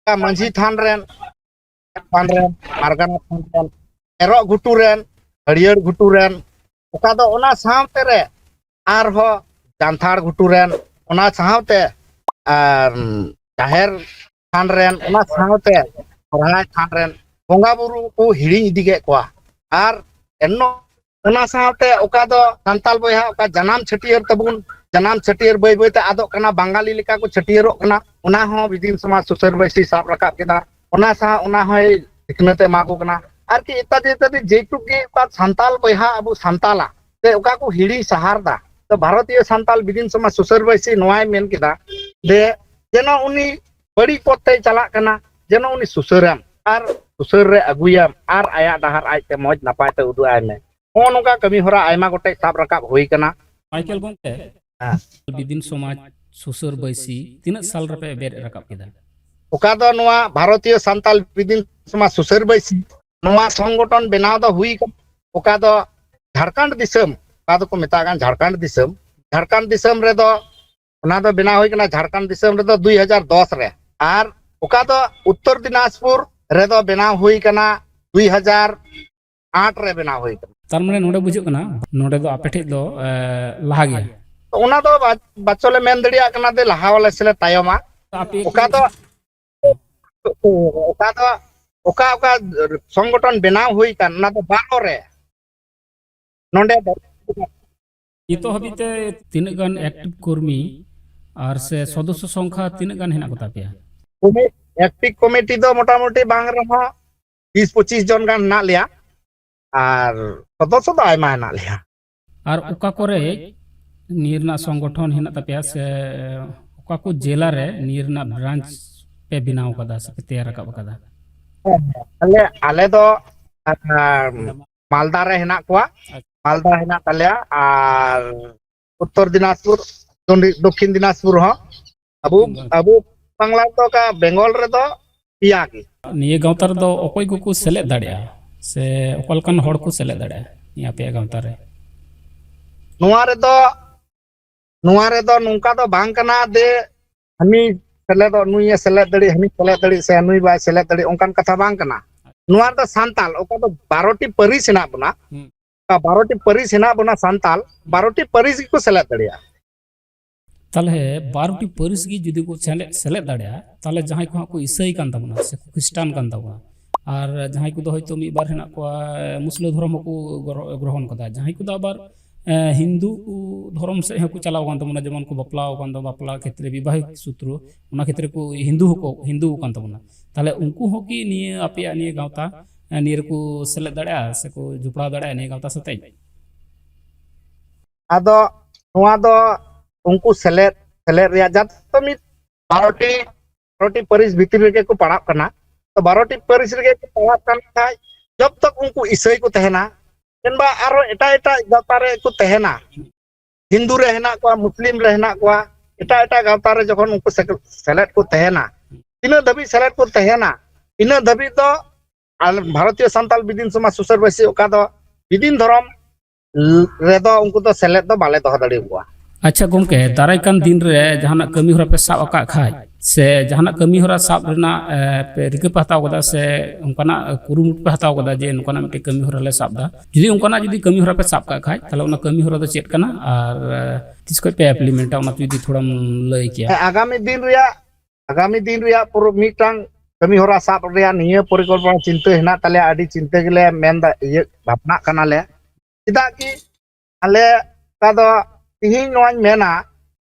ᱚᱠᱟ ᱢᱟᱹᱡᱷᱤ ᱛᱷᱟᱱ ᱨᱮᱱ, ᱛᱷᱟᱱ ᱨᱮᱱ, ᱯᱟᱨᱜᱟᱱᱟ ᱛᱷᱟᱱ ᱨᱮᱱ, ᱮᱨᱚᱜ ᱜᱷᱩᱴᱩ ᱨᱮᱱ, ᱦᱟᱹᱨᱭᱟᱹᱲ ᱜᱷᱩᱴᱩ ᱨᱮᱱ, ᱚᱠᱟ ᱫᱚ ᱚᱱᱟ ᱥᱟᱶᱛᱮ ᱨᱮ ᱟᱨᱦᱚᱸ ᱡᱟᱱᱛᱷᱟᱲ ᱜᱷᱩᱴᱩ ᱨᱮᱱ, ᱚᱱᱟ ᱥᱟᱶᱛᱮ ᱟᱨ ᱡᱟᱦᱮᱨ ᱛᱷᱟᱱ ᱨᱮᱱ, ᱚᱱᱟ ᱥᱟᱶᱛᱮ ᱥᱚᱨᱦᱟᱭ ᱛᱷᱟᱱ ᱨᱮᱱ ᱵᱚᱸᱜᱟ ᱵᱩᱨᱩ ᱠᱚ ᱦᱤᱲᱤᱧ ᱤᱫᱤ ᱠᱮᱫ ᱠᱚᱣᱟ᱾ ᱟᱨ ᱮᱱᱱᱚ ᱚᱱᱟ ᱥᱟᱶᱛᱮ ᱚᱠᱟ ᱫᱚ ᱥᱟᱱᱛᱟᱞ ᱵᱚᱭᱦᱟ ᱚᱠᱟ ᱡᱟᱱᱟᱢ ᱪᱷᱟᱹᱴᱭᱟᱹᱨ ᱛᱟᱵᱚᱱ, ᱡᱟᱱᱟᱢ ᱪᱷᱟᱹᱴᱭᱟᱹᱨ ᱵᱟᱹᱭ ᱵᱟᱹᱭᱛᱮ ᱟᱫᱚᱜ ᱠᱟᱱᱟ, ᱵᱟᱝᱜᱟᱞᱤ ᱞᱮᱠᱟ ᱠᱚ ᱪᱷᱟᱹᱴᱭᱟᱹᱨᱚᱜ ᱠᱟᱱᱟ, ᱚᱱᱟ ᱦᱚᱸ ᱵᱤᱫᱤᱱ ᱥᱚᱢᱟᱡᱽ ᱥᱩᱥᱟᱹᱨ ᱵᱟᱹᱭᱥᱤ ᱥᱟᱵ ᱨᱟᱠᱟᱵ ᱠᱮᱫᱟ᱾ ᱚᱱᱟ ᱥᱟᱶ ᱚᱱᱟ ᱦᱚᱸᱭ ᱥᱤᱠᱷᱱᱟᱹᱛ ᱮ ᱮᱢᱟ ᱠᱚ ᱠᱟᱱᱟ᱾ ᱟᱨᱠᱤ ᱤᱛᱛᱟᱫᱤ ᱤᱛᱛᱟᱫᱤ ᱡᱮᱴᱩᱠ ᱜᱮ ᱚᱠᱟ ᱥᱟᱱᱛᱟᱞ ᱵᱚᱭᱦᱟ ᱟᱵᱚ ᱥᱟᱱᱛᱟᱞᱟᱜ ᱥᱮ ᱚᱠᱟ ᱠᱚ ᱦᱤᱲᱤᱧ ᱥᱟᱦᱟᱨ ᱫᱟ᱾ ᱛᱚ ᱵᱷᱟᱨᱚᱛᱤᱭᱚ ᱥᱟᱱᱛᱟᱞ ᱵᱤᱫᱤᱱ ᱥᱚᱢᱟᱡᱽ ᱥᱩᱥᱟᱹᱨ ᱵᱟᱹᱭᱥᱤ ᱱᱚᱣᱟᱭ ᱢᱮᱱ ᱠᱮᱫᱟ ᱡᱮ ᱡᱮᱱᱚ ᱩᱱᱤ ᱵᱟᱹᱲᱤᱡ ᱯᱚᱛᱷ ᱛᱮᱭ ᱪᱟᱞᱟᱜ ᱠᱟᱱᱟ, ᱡᱮᱱᱚ ᱩᱱᱤ ᱥᱩᱥᱟᱹᱨᱟᱢ ᱟᱨ ᱥᱩᱥᱟᱹᱨ ᱨᱮ ᱟᱹᱜᱩᱭᱟᱢ ᱟᱨ ᱟᱭᱟᱜ ᱰᱟᱦᱟᱨ ᱟᱡᱛᱮ ᱢᱚᱡᱽ ᱱᱟᱯᱟᱭ ᱛᱮ ᱩᱫᱩᱜ ᱟᱭ ᱢᱮ᱾ ᱱᱚᱜᱼᱚ ᱱᱚᱝᱠᱟ ᱠᱟᱹᱢᱤ ᱦᱚᱨᱟ ᱟᱭᱢᱟ ᱜᱚᱴᱮᱡ ᱥᱟᱵ ᱨᱟᱠᱟᱵ ᱦᱩᱭ ᱠᱟᱱᱟ᱾ ᱢᱟᱭᱠᱮᱞ ᱜᱚᱢᱠᱮ, ᱦᱮᱸ᱾ ᱵᱤᱫᱤᱱ ᱥᱚᱢᱟᱡᱽ ᱥᱩᱥᱟᱹᱨ ᱵᱟᱹᱭᱥᱤ ᱛᱤᱱᱟᱹᱜ ᱥᱟᱞ ᱨᱮᱯᱮ ᱵᱮᱨᱮᱫ ᱨᱟᱠᱟᱵ ᱠᱮᱫᱟ? ᱚᱠᱟ ᱫᱚ ᱱᱚᱣᱟ ᱵᱷᱟᱨᱚᱛᱤᱭᱚ ᱥᱟᱱᱛᱟᱞ ᱵᱤᱫᱤᱱ ᱥᱚᱢᱟᱡᱽ ᱥᱩᱥᱟᱹᱨ ᱵᱟᱹᱭᱥᱤ ᱱᱚᱣᱟ ᱥᱚᱝᱜᱚᱴᱷᱚᱱ ᱵᱮᱱᱟᱣ ᱫᱚ ᱦᱩᱭ ᱠᱟᱱᱟ, ᱚᱠᱟ ᱫᱚ ᱡᱷᱟᱲᱠᱷᱚᱸᱰ ᱫᱤᱥᱚᱢ, ᱚᱠᱟ ᱫᱚᱠᱚ ᱢᱮᱛᱟᱜ ᱠᱟᱱ ᱡᱷᱟᱲᱠᱷᱚᱸᱰ ᱫᱤᱥᱚᱢ, ᱡᱷᱟᱲᱠᱷᱚᱸᱰ ᱫᱤᱥᱚᱢ ᱨᱮᱫᱚ ᱚᱱᱟ ᱫᱚ ᱵᱮᱱᱟᱣ ᱦᱩᱭ ᱠᱟᱱᱟ ᱡᱷᱟᱲᱠᱷᱚᱸᱰ ᱫᱤᱥᱚᱢ ᱨᱮᱫᱚ ᱫᱩᱭ ᱦᱟᱡᱟᱨ ᱫᱚᱥ ᱨᱮ, ᱟᱨ ᱚᱠᱟ ᱫᱚ ᱩᱛᱛᱚᱨ ᱫᱤᱱᱟᱡᱽᱯᱩᱨ ᱨᱮᱫᱚ ᱵᱮᱱᱟᱣ ᱦᱩᱭ ᱠᱟᱱᱟ ᱫᱩᱭ ᱦᱟᱡᱟᱨ ᱟᱴ ᱨᱮ ᱵᱮᱱᱟᱣ ᱦᱩᱭ ᱠᱟᱱᱟ᱾ ᱛᱟᱨ ᱢᱟᱱᱮ ᱱᱚᱰᱮ ᱵᱩᱡᱷᱟᱹᱜ ᱠᱟᱱᱟ, ᱱᱚᱰᱮ ᱫᱚ ᱟᱯᱮ ᱴᱷᱮᱡ ᱫᱚ, ᱮ, ᱞᱟᱦᱟ ᱜᱮᱭᱟ᱾ ᱚᱱᱟ ᱫᱚ ᱵᱟ-, ᱵᱟᱪᱚᱞᱮ ᱢᱮᱱ ᱫᱟᱲᱮᱭᱟᱜ ᱠᱟᱱᱟ ᱡᱮ ᱞᱟᱦᱟ ᱣᱟᱞᱮ ᱥᱮᱞᱮ ᱛᱟᱭᱚᱢᱟ᱾ ᱟᱯᱮ ᱚᱠᱟ ᱫᱚ, ᱚᱠᱟ ᱫᱚ, ᱚᱠᱟ ᱚᱠᱟ ᱥᱚᱝᱜᱚᱴᱷᱚᱱ ᱵᱮᱱᱟᱣ ᱦᱩᱭ ᱠᱟᱱ, ᱚᱱᱟ ᱫᱚ ᱵᱟᱨᱚ ᱨᱮ᱾ ᱱᱚᱰᱮ ᱫᱚ ᱱᱤᱛᱚᱜ ᱦᱟᱹᱵᱤᱡ ᱛᱮ ᱛᱤᱱᱟᱹᱜ ᱜᱟᱱ active ᱠᱚᱨᱢᱤ ᱟᱨ ᱥᱮ ᱥᱚᱫᱚᱥᱥᱚ ᱥᱚᱝᱠᱷᱟ ᱛᱤᱱᱟᱹᱜ ᱜᱟᱱ ᱦᱮᱱᱟᱜ ᱠᱚ ᱛᱟᱯᱮᱭᱟ? ᱠᱚᱢᱤ-, active committee ᱫᱚ ᱢᱚᱴᱟᱢᱩᱴᱤ ᱵᱟᱝ ᱨᱮᱦᱚᱸ ᱵᱤᱥ ᱯᱚᱸᱪᱤᱥ ᱡᱚᱱ ᱜᱟᱱ ᱦᱮᱱᱟᱜ ᱞᱮᱭᱟ, ᱟᱨ ᱥᱚᱫᱚᱥᱥᱚ ᱫᱚ ᱟᱭᱢᱟ ᱦᱮᱱᱟᱜ ᱞᱮᱭᱟ᱾ ᱟᱨ ᱚᱠᱟ ᱠᱚᱨᱮ ᱱᱤᱭᱟᱹ ᱨᱮᱱᱟᱜ ᱥᱚᱝᱜᱚᱴᱷᱚᱱ ᱦᱮᱱᱟᱜ ᱛᱟᱯᱮᱭᱟ, ᱥᱮ ᱚᱠᱟ ᱠᱚ ᱡᱮᱞᱟ ᱨᱮ ᱱᱤᱭᱟᱹ ᱨᱮᱱᱟᱜ branch ᱯᱮ ᱵᱮᱱᱟᱣ ᱠᱟᱫᱟ ᱥᱮ ᱯᱮ ᱛᱮᱭᱟᱨ ᱨᱟᱠᱟᱵ ᱠᱟᱫᱟ? ᱟᱞᱮ, ᱟᱞᱮ ᱫᱚ, ᱟᱨ, ᱢᱟᱞᱫᱟ ᱨᱮ ᱦᱮᱱᱟᱜ ᱠᱚᱣᱟ, ᱟᱪᱪᱷᱟ᱾ ᱢᱟᱞᱫᱟ ᱦᱮᱱᱟᱜ ᱛᱟᱞᱮᱭᱟ, ᱟᱨ ᱩᱛᱛᱚᱨ ᱫᱤᱱᱟᱡᱽᱯᱩᱨ, ᱫᱚᱱᱰᱤ-, ᱫᱚᱠᱠᱷᱤᱱ ᱫᱤᱱᱟᱡᱽᱯᱩᱨ ᱦᱚᱸ᱾ ᱟᱵᱚ, ᱫᱚᱠᱠᱷᱤᱱ ᱫᱤᱱᱟᱡᱽᱯᱩᱨ᱾ ᱟᱵᱚ ᱵᱟᱝᱞᱟ ᱨᱮᱫᱚ, ᱚᱠᱟ ᱵᱮᱝᱜᱚᱞ ᱨᱮᱫᱚ ᱯᱮᱭᱟ ᱜᱮ᱾ ᱱᱤᱭᱟᱹ ᱜᱟᱶᱛᱟ ᱨᱮᱫᱚ ᱚᱠᱚᱭ ᱠᱚᱠᱚ ᱥᱮᱞᱮᱫ ᱫᱟᱲᱮᱭᱟᱜᱼᱟ, ᱥᱮ ᱚᱠᱟ ᱞᱮᱠᱟᱱ ᱦᱚᱲ ᱠᱚ ᱥᱮᱞᱮᱫ ᱫᱟᱲᱮᱭᱟᱜᱼᱟ ᱱᱤᱭᱟᱹ ᱟᱯᱮᱭᱟᱜ ᱜᱟᱶᱛᱟ ᱨᱮ? ᱱᱚᱣᱟ ᱨᱮᱫᱚ, ᱱᱚᱣᱟ ᱨᱮᱫᱚ ᱱᱚᱝᱠᱟ ᱫᱚ ᱵᱟᱝ ᱠᱟᱱᱟ ᱡᱮ ᱦᱟᱹᱱᱤ ᱥᱮᱞᱮᱫᱚᱜ, ᱱᱩᱭᱮ ᱥᱮᱞᱮᱫ ᱫᱟᱲᱮᱭᱟᱜ, ᱦᱟᱹᱱᱤ ᱥᱮᱞᱮᱫ ᱫᱟᱲᱮᱭᱟᱜ ᱥᱮ ᱱᱩᱭ ᱵᱟᱭ ᱥᱮᱞᱮᱫ ᱫᱟᱲᱮᱭᱟᱜ, ᱚᱱᱠᱟᱱ ᱠᱟᱛᱷᱟ ᱵᱟᱝ ᱠᱟᱱᱟ᱾ ᱱᱚᱣᱟ ᱨᱮᱫᱚ ᱥᱟᱱᱛᱟᱞ, ᱚᱠᱟ ᱫᱚ ᱵᱟᱨᱚ ᱴᱤ ᱯᱟᱹᱨᱤᱥ ᱦᱮᱱᱟᱜ ᱵᱚᱱᱟ, ᱦᱩᱸ᱾ ᱚᱠᱟ ᱵᱟᱨᱚ ᱴᱤ ᱯᱟᱹᱨᱤᱥ ᱦᱮᱱᱟᱜ ᱵᱚᱱᱟ ᱥᱟᱱᱛᱟᱞ, ᱵᱟᱨᱚ ᱴᱤ ᱯᱟᱹᱨᱤᱥ ᱜᱮᱠᱚ ᱥᱮᱞᱮᱫ ᱫᱟᱲᱮᱭᱟᱜᱼᱟ᱾ ᱛᱟᱦᱞᱮ ᱵᱟᱨᱚ ᱴᱤ ᱯᱟᱹᱨᱤᱥ ᱜᱮ ᱡᱩᱫᱤ ᱠᱚ ᱥᱮᱞᱮᱫ, ᱥᱮᱞᱮᱫ ᱫᱟᱲᱮᱭᱟᱜᱼᱟ, ᱛᱟᱦᱞᱮ ᱡᱟᱦᱟᱸᱭ ᱠᱚ ᱦᱟᱸᱜ ᱠᱚ ᱤᱥᱟᱹᱭ ᱠᱟᱱ ᱛᱟᱵᱚᱱᱟ ᱥᱮ ᱠᱚ ᱠᱷᱨᱤᱥᱴᱟᱱ ᱠᱟᱱ ᱛᱟᱵᱚᱱᱟ, ᱟᱨ ᱡᱟᱦᱟᱸᱭ ᱠᱚᱫᱚ ᱦᱚᱭᱛᱳ ᱢᱤᱫ ᱵᱟᱨ ᱦᱮᱱᱟᱜ ᱠᱚᱣᱟ, ᱮ, ᱢᱩᱥᱞᱟᱹ ᱫᱷᱚᱨᱚᱢ ᱦᱚᱸᱠᱚ ᱜᱨᱚ-, ᱜᱨᱚᱦᱚᱱ ᱠᱟᱫᱟ, ᱡᱟᱦᱟᱸᱭ ᱠᱚᱫᱚ ᱟᱵᱟᱨ, ᱮ, ᱦᱤᱱᱫᱩ ᱫᱷᱚᱨᱚᱢ ᱥᱮᱫ ᱦᱚᱸᱠᱚ ᱪᱟᱞᱟᱣ ᱠᱟᱱ ᱛᱟᱵᱚᱱᱟ, ᱡᱮᱢᱚᱱ ᱠᱚ ᱵᱟᱯᱞᱟ ᱟᱠᱟᱱ ᱫᱚ, ᱵᱟᱯᱞᱟ ᱠᱷᱮᱛᱨᱮ ᱵᱤᱵᱟᱦᱤᱠ ᱥᱩᱛᱨᱚ, ᱚᱱᱟ ᱠᱷᱮᱛᱨᱮ ᱠᱚ ᱦᱤᱱᱫᱩ ᱦᱚᱸᱠᱚ, ᱦᱤᱱᱫᱩ ᱠᱟᱱ ᱛᱟᱵᱚᱱᱟ᱾ ᱛᱟᱦᱞᱮ ᱩᱱᱠᱩ ᱦᱚᱸ ᱠᱤ ᱱᱤᱭᱟᱹ ᱟᱯᱮᱭᱟᱜ ᱱᱤᱭᱟᱹ ᱜᱟᱶᱛᱟ, ᱱᱤᱭᱟᱹ ᱨᱮᱠᱚ ᱥᱮᱞᱮᱫ ᱫᱟᱲᱮᱭᱟᱜᱼᱟ ᱥᱮᱠᱚ ᱡᱚᱯᱲᱟᱣ ᱫᱟᱲᱮᱭᱟᱜᱼᱟ ᱱᱤᱭᱟᱹ ᱜᱟᱶᱛᱟ ᱥᱟᱛᱮ? ᱟᱫᱚ ᱱᱚᱣᱟ ᱫᱚ ᱩᱱᱠᱩ ᱥᱮᱞᱮᱫ ᱥᱮᱞᱮᱫ ᱨᱮᱭᱟᱜ ᱡᱟᱦᱟᱸ ᱫᱚ ᱢᱤᱫ ᱵᱟᱨᱚᱴᱤ ᱵᱟᱨᱚᱴᱤ ᱯᱟᱹᱨᱤᱥ ᱵᱷᱤᱛᱤᱨ ᱨᱮᱜᱮ ᱠᱚ ᱯᱟᱲᱟᱜ ᱠᱟᱱᱟ᱾ ᱛᱚ ᱵᱟᱨᱚᱴᱤ ᱯᱟᱹᱨᱤᱥ ᱨᱮᱜᱮ ᱠᱚ ᱯᱟᱲᱟᱜ ᱠᱟᱱ ᱠᱷᱟᱡ ᱡᱚᱵ ᱛᱚᱠ ᱩᱱᱠᱩ ᱤᱥᱟᱹᱭ ᱠᱚ ᱛᱟᱦᱮᱱᱟ, ᱠᱤᱝᱵᱟ ᱟᱨᱚ ᱮᱴᱟᱜ ᱮᱴᱟᱜ ᱜᱟᱶᱛᱟ ᱨᱮ ᱠᱚ ᱛᱟᱦᱮᱱᱟ, ᱦᱤᱱᱫᱩ ᱨᱮ ᱦᱮᱱᱟᱜ ᱠᱚᱣᱟ, ᱢᱩᱥᱞᱤᱢ ᱨᱮ ᱦᱮᱱᱟᱜ ᱠᱚᱣᱟ, ᱮᱴᱟᱜ ᱮᱴᱟᱜ ᱜᱟᱶᱛᱟ ᱨᱮ ᱡᱚᱠᱷᱚᱱ ᱩᱱᱠᱩ ᱥᱮᱞᱮᱫ ᱠᱚ ᱛᱟᱦᱮᱱᱟ, ᱛᱤᱱᱟᱹᱜ ᱫᱷᱟᱹᱵᱤᱡ ᱥᱮᱞᱮᱫ ᱠᱚ ᱛᱟᱦᱮᱱᱟ, ᱤᱱᱟᱹᱜ ᱫᱷᱟᱹᱵᱤᱡ ᱫᱚ ᱟᱞᱮ ᱵᱷᱟᱨᱚᱛᱤᱭᱚ ᱥᱟᱱᱛᱟᱞ ᱵᱤᱫᱤᱱ ᱥᱚᱢᱟᱡᱽ ᱥᱩᱥᱟᱹᱨ ᱵᱟᱹᱭᱥᱤ ᱚᱠᱟ ᱫᱚ ᱵᱤᱫᱤᱱ ᱫᱷᱚᱨᱚᱢ ᱨᱮᱫᱚ ᱩᱱᱠᱩ ᱫᱚ ᱥᱮᱞᱮᱫ ᱫᱚ ᱵᱟᱞᱮ ᱫᱚᱦᱚ ᱫᱟᱲᱮᱭᱟᱠᱚᱣᱟ᱾ ᱟᱪᱪᱷᱟ ᱜᱚᱢᱠᱮ, ᱫᱟᱨᱟᱭ ᱠᱟᱱ ᱫᱤᱱ ᱨᱮ ᱡᱟᱦᱟᱱᱟᱜ ᱠᱟᱹᱢᱤ ᱦᱚᱨᱟ ᱯᱮ ᱥᱟᱵ ᱟᱠᱟᱫ ᱠᱷᱟᱡ ᱥᱮ ᱡᱟᱦᱟᱱᱟᱜ ᱠᱟᱹᱢᱤ ᱦᱚᱨᱟ ᱥᱟᱵ ᱨᱮᱱᱟᱜ ᱮ, ᱯᱮ ᱨᱤᱠᱟᱹ ᱯᱮ ᱦᱟᱛᱟᱣ ᱠᱟᱫᱟ ᱥᱮ ᱚᱱᱠᱟᱱᱟᱜ ᱠᱩᱨᱩᱢᱩᱴᱩ ᱯᱮ ᱦᱟᱛᱟᱣ ᱠᱟᱫᱟ ᱡᱮ ᱱᱚᱝᱠᱟᱱᱟᱜ ᱢᱤᱫᱴᱮᱱ ᱠᱟᱹᱢᱤ ᱦᱚᱨᱟ ᱞᱮ ᱥᱟᱵ ᱫᱟ, ᱡᱩᱫᱤ ᱚᱱᱠᱟᱱᱟᱜ ᱡᱩᱫᱤ ᱠᱟᱹᱢᱤ ᱦᱚᱨᱟ ᱯᱮ ᱥᱟᱵ ᱠᱟᱜ ᱠᱷᱟᱡ ᱛᱟᱦᱚᱞᱮ ᱚᱱᱟ ᱠᱟᱹᱢᱤ ᱦᱚᱨᱟ ᱫᱚ ᱪᱮᱫ ᱠᱟᱱᱟ ᱟᱨ ᱮ, ᱛᱤᱥ ᱠᱷᱚᱡ ᱯᱮ ᱤᱢᱯᱞᱤᱢᱮᱱᱴᱟ ᱚᱱᱟ ᱡᱩᱫᱤ ᱛᱷᱚᱲᱟᱢ ᱞᱟᱹᱭ ᱠᱮᱭᱟ? ᱦᱮᱸ, ᱟᱜᱟᱢᱤ ᱫᱤᱱ ᱨᱮᱭᱟᱜ ᱟᱜᱟᱢᱤ ᱫᱤᱱ ᱨᱮᱭᱟᱜ ᱯᱩᱨᱟᱹ ᱢᱤᱫᱴᱟᱝ ᱠᱟᱹᱢᱤ ᱦᱚᱨᱟ ᱥᱟᱵ ᱨᱮᱭᱟᱜ ᱱᱤᱭᱟᱹ ᱯᱚᱨᱤᱠᱚᱞᱯᱚᱱᱟ ᱪᱤᱱᱛᱟᱹ ᱦᱮᱱᱟᱜ ᱛᱟᱞᱮᱭᱟ, ᱟᱹᱰᱤ ᱪᱤᱱᱛᱟᱹ ᱜᱮᱞᱮ ᱢᱮᱱᱫᱟ, ᱤᱭᱟᱹ ᱵᱷᱟᱵᱽᱱᱟᱜ ᱠᱟᱱᱟᱞᱮ᱾ ᱪᱮᱫᱟᱜ ᱠᱤ ᱟᱞᱮ ᱚᱠᱟ ᱫᱚ ᱛᱤᱦᱤᱧ ᱱᱚᱣᱟᱧ ᱢᱮᱱᱟ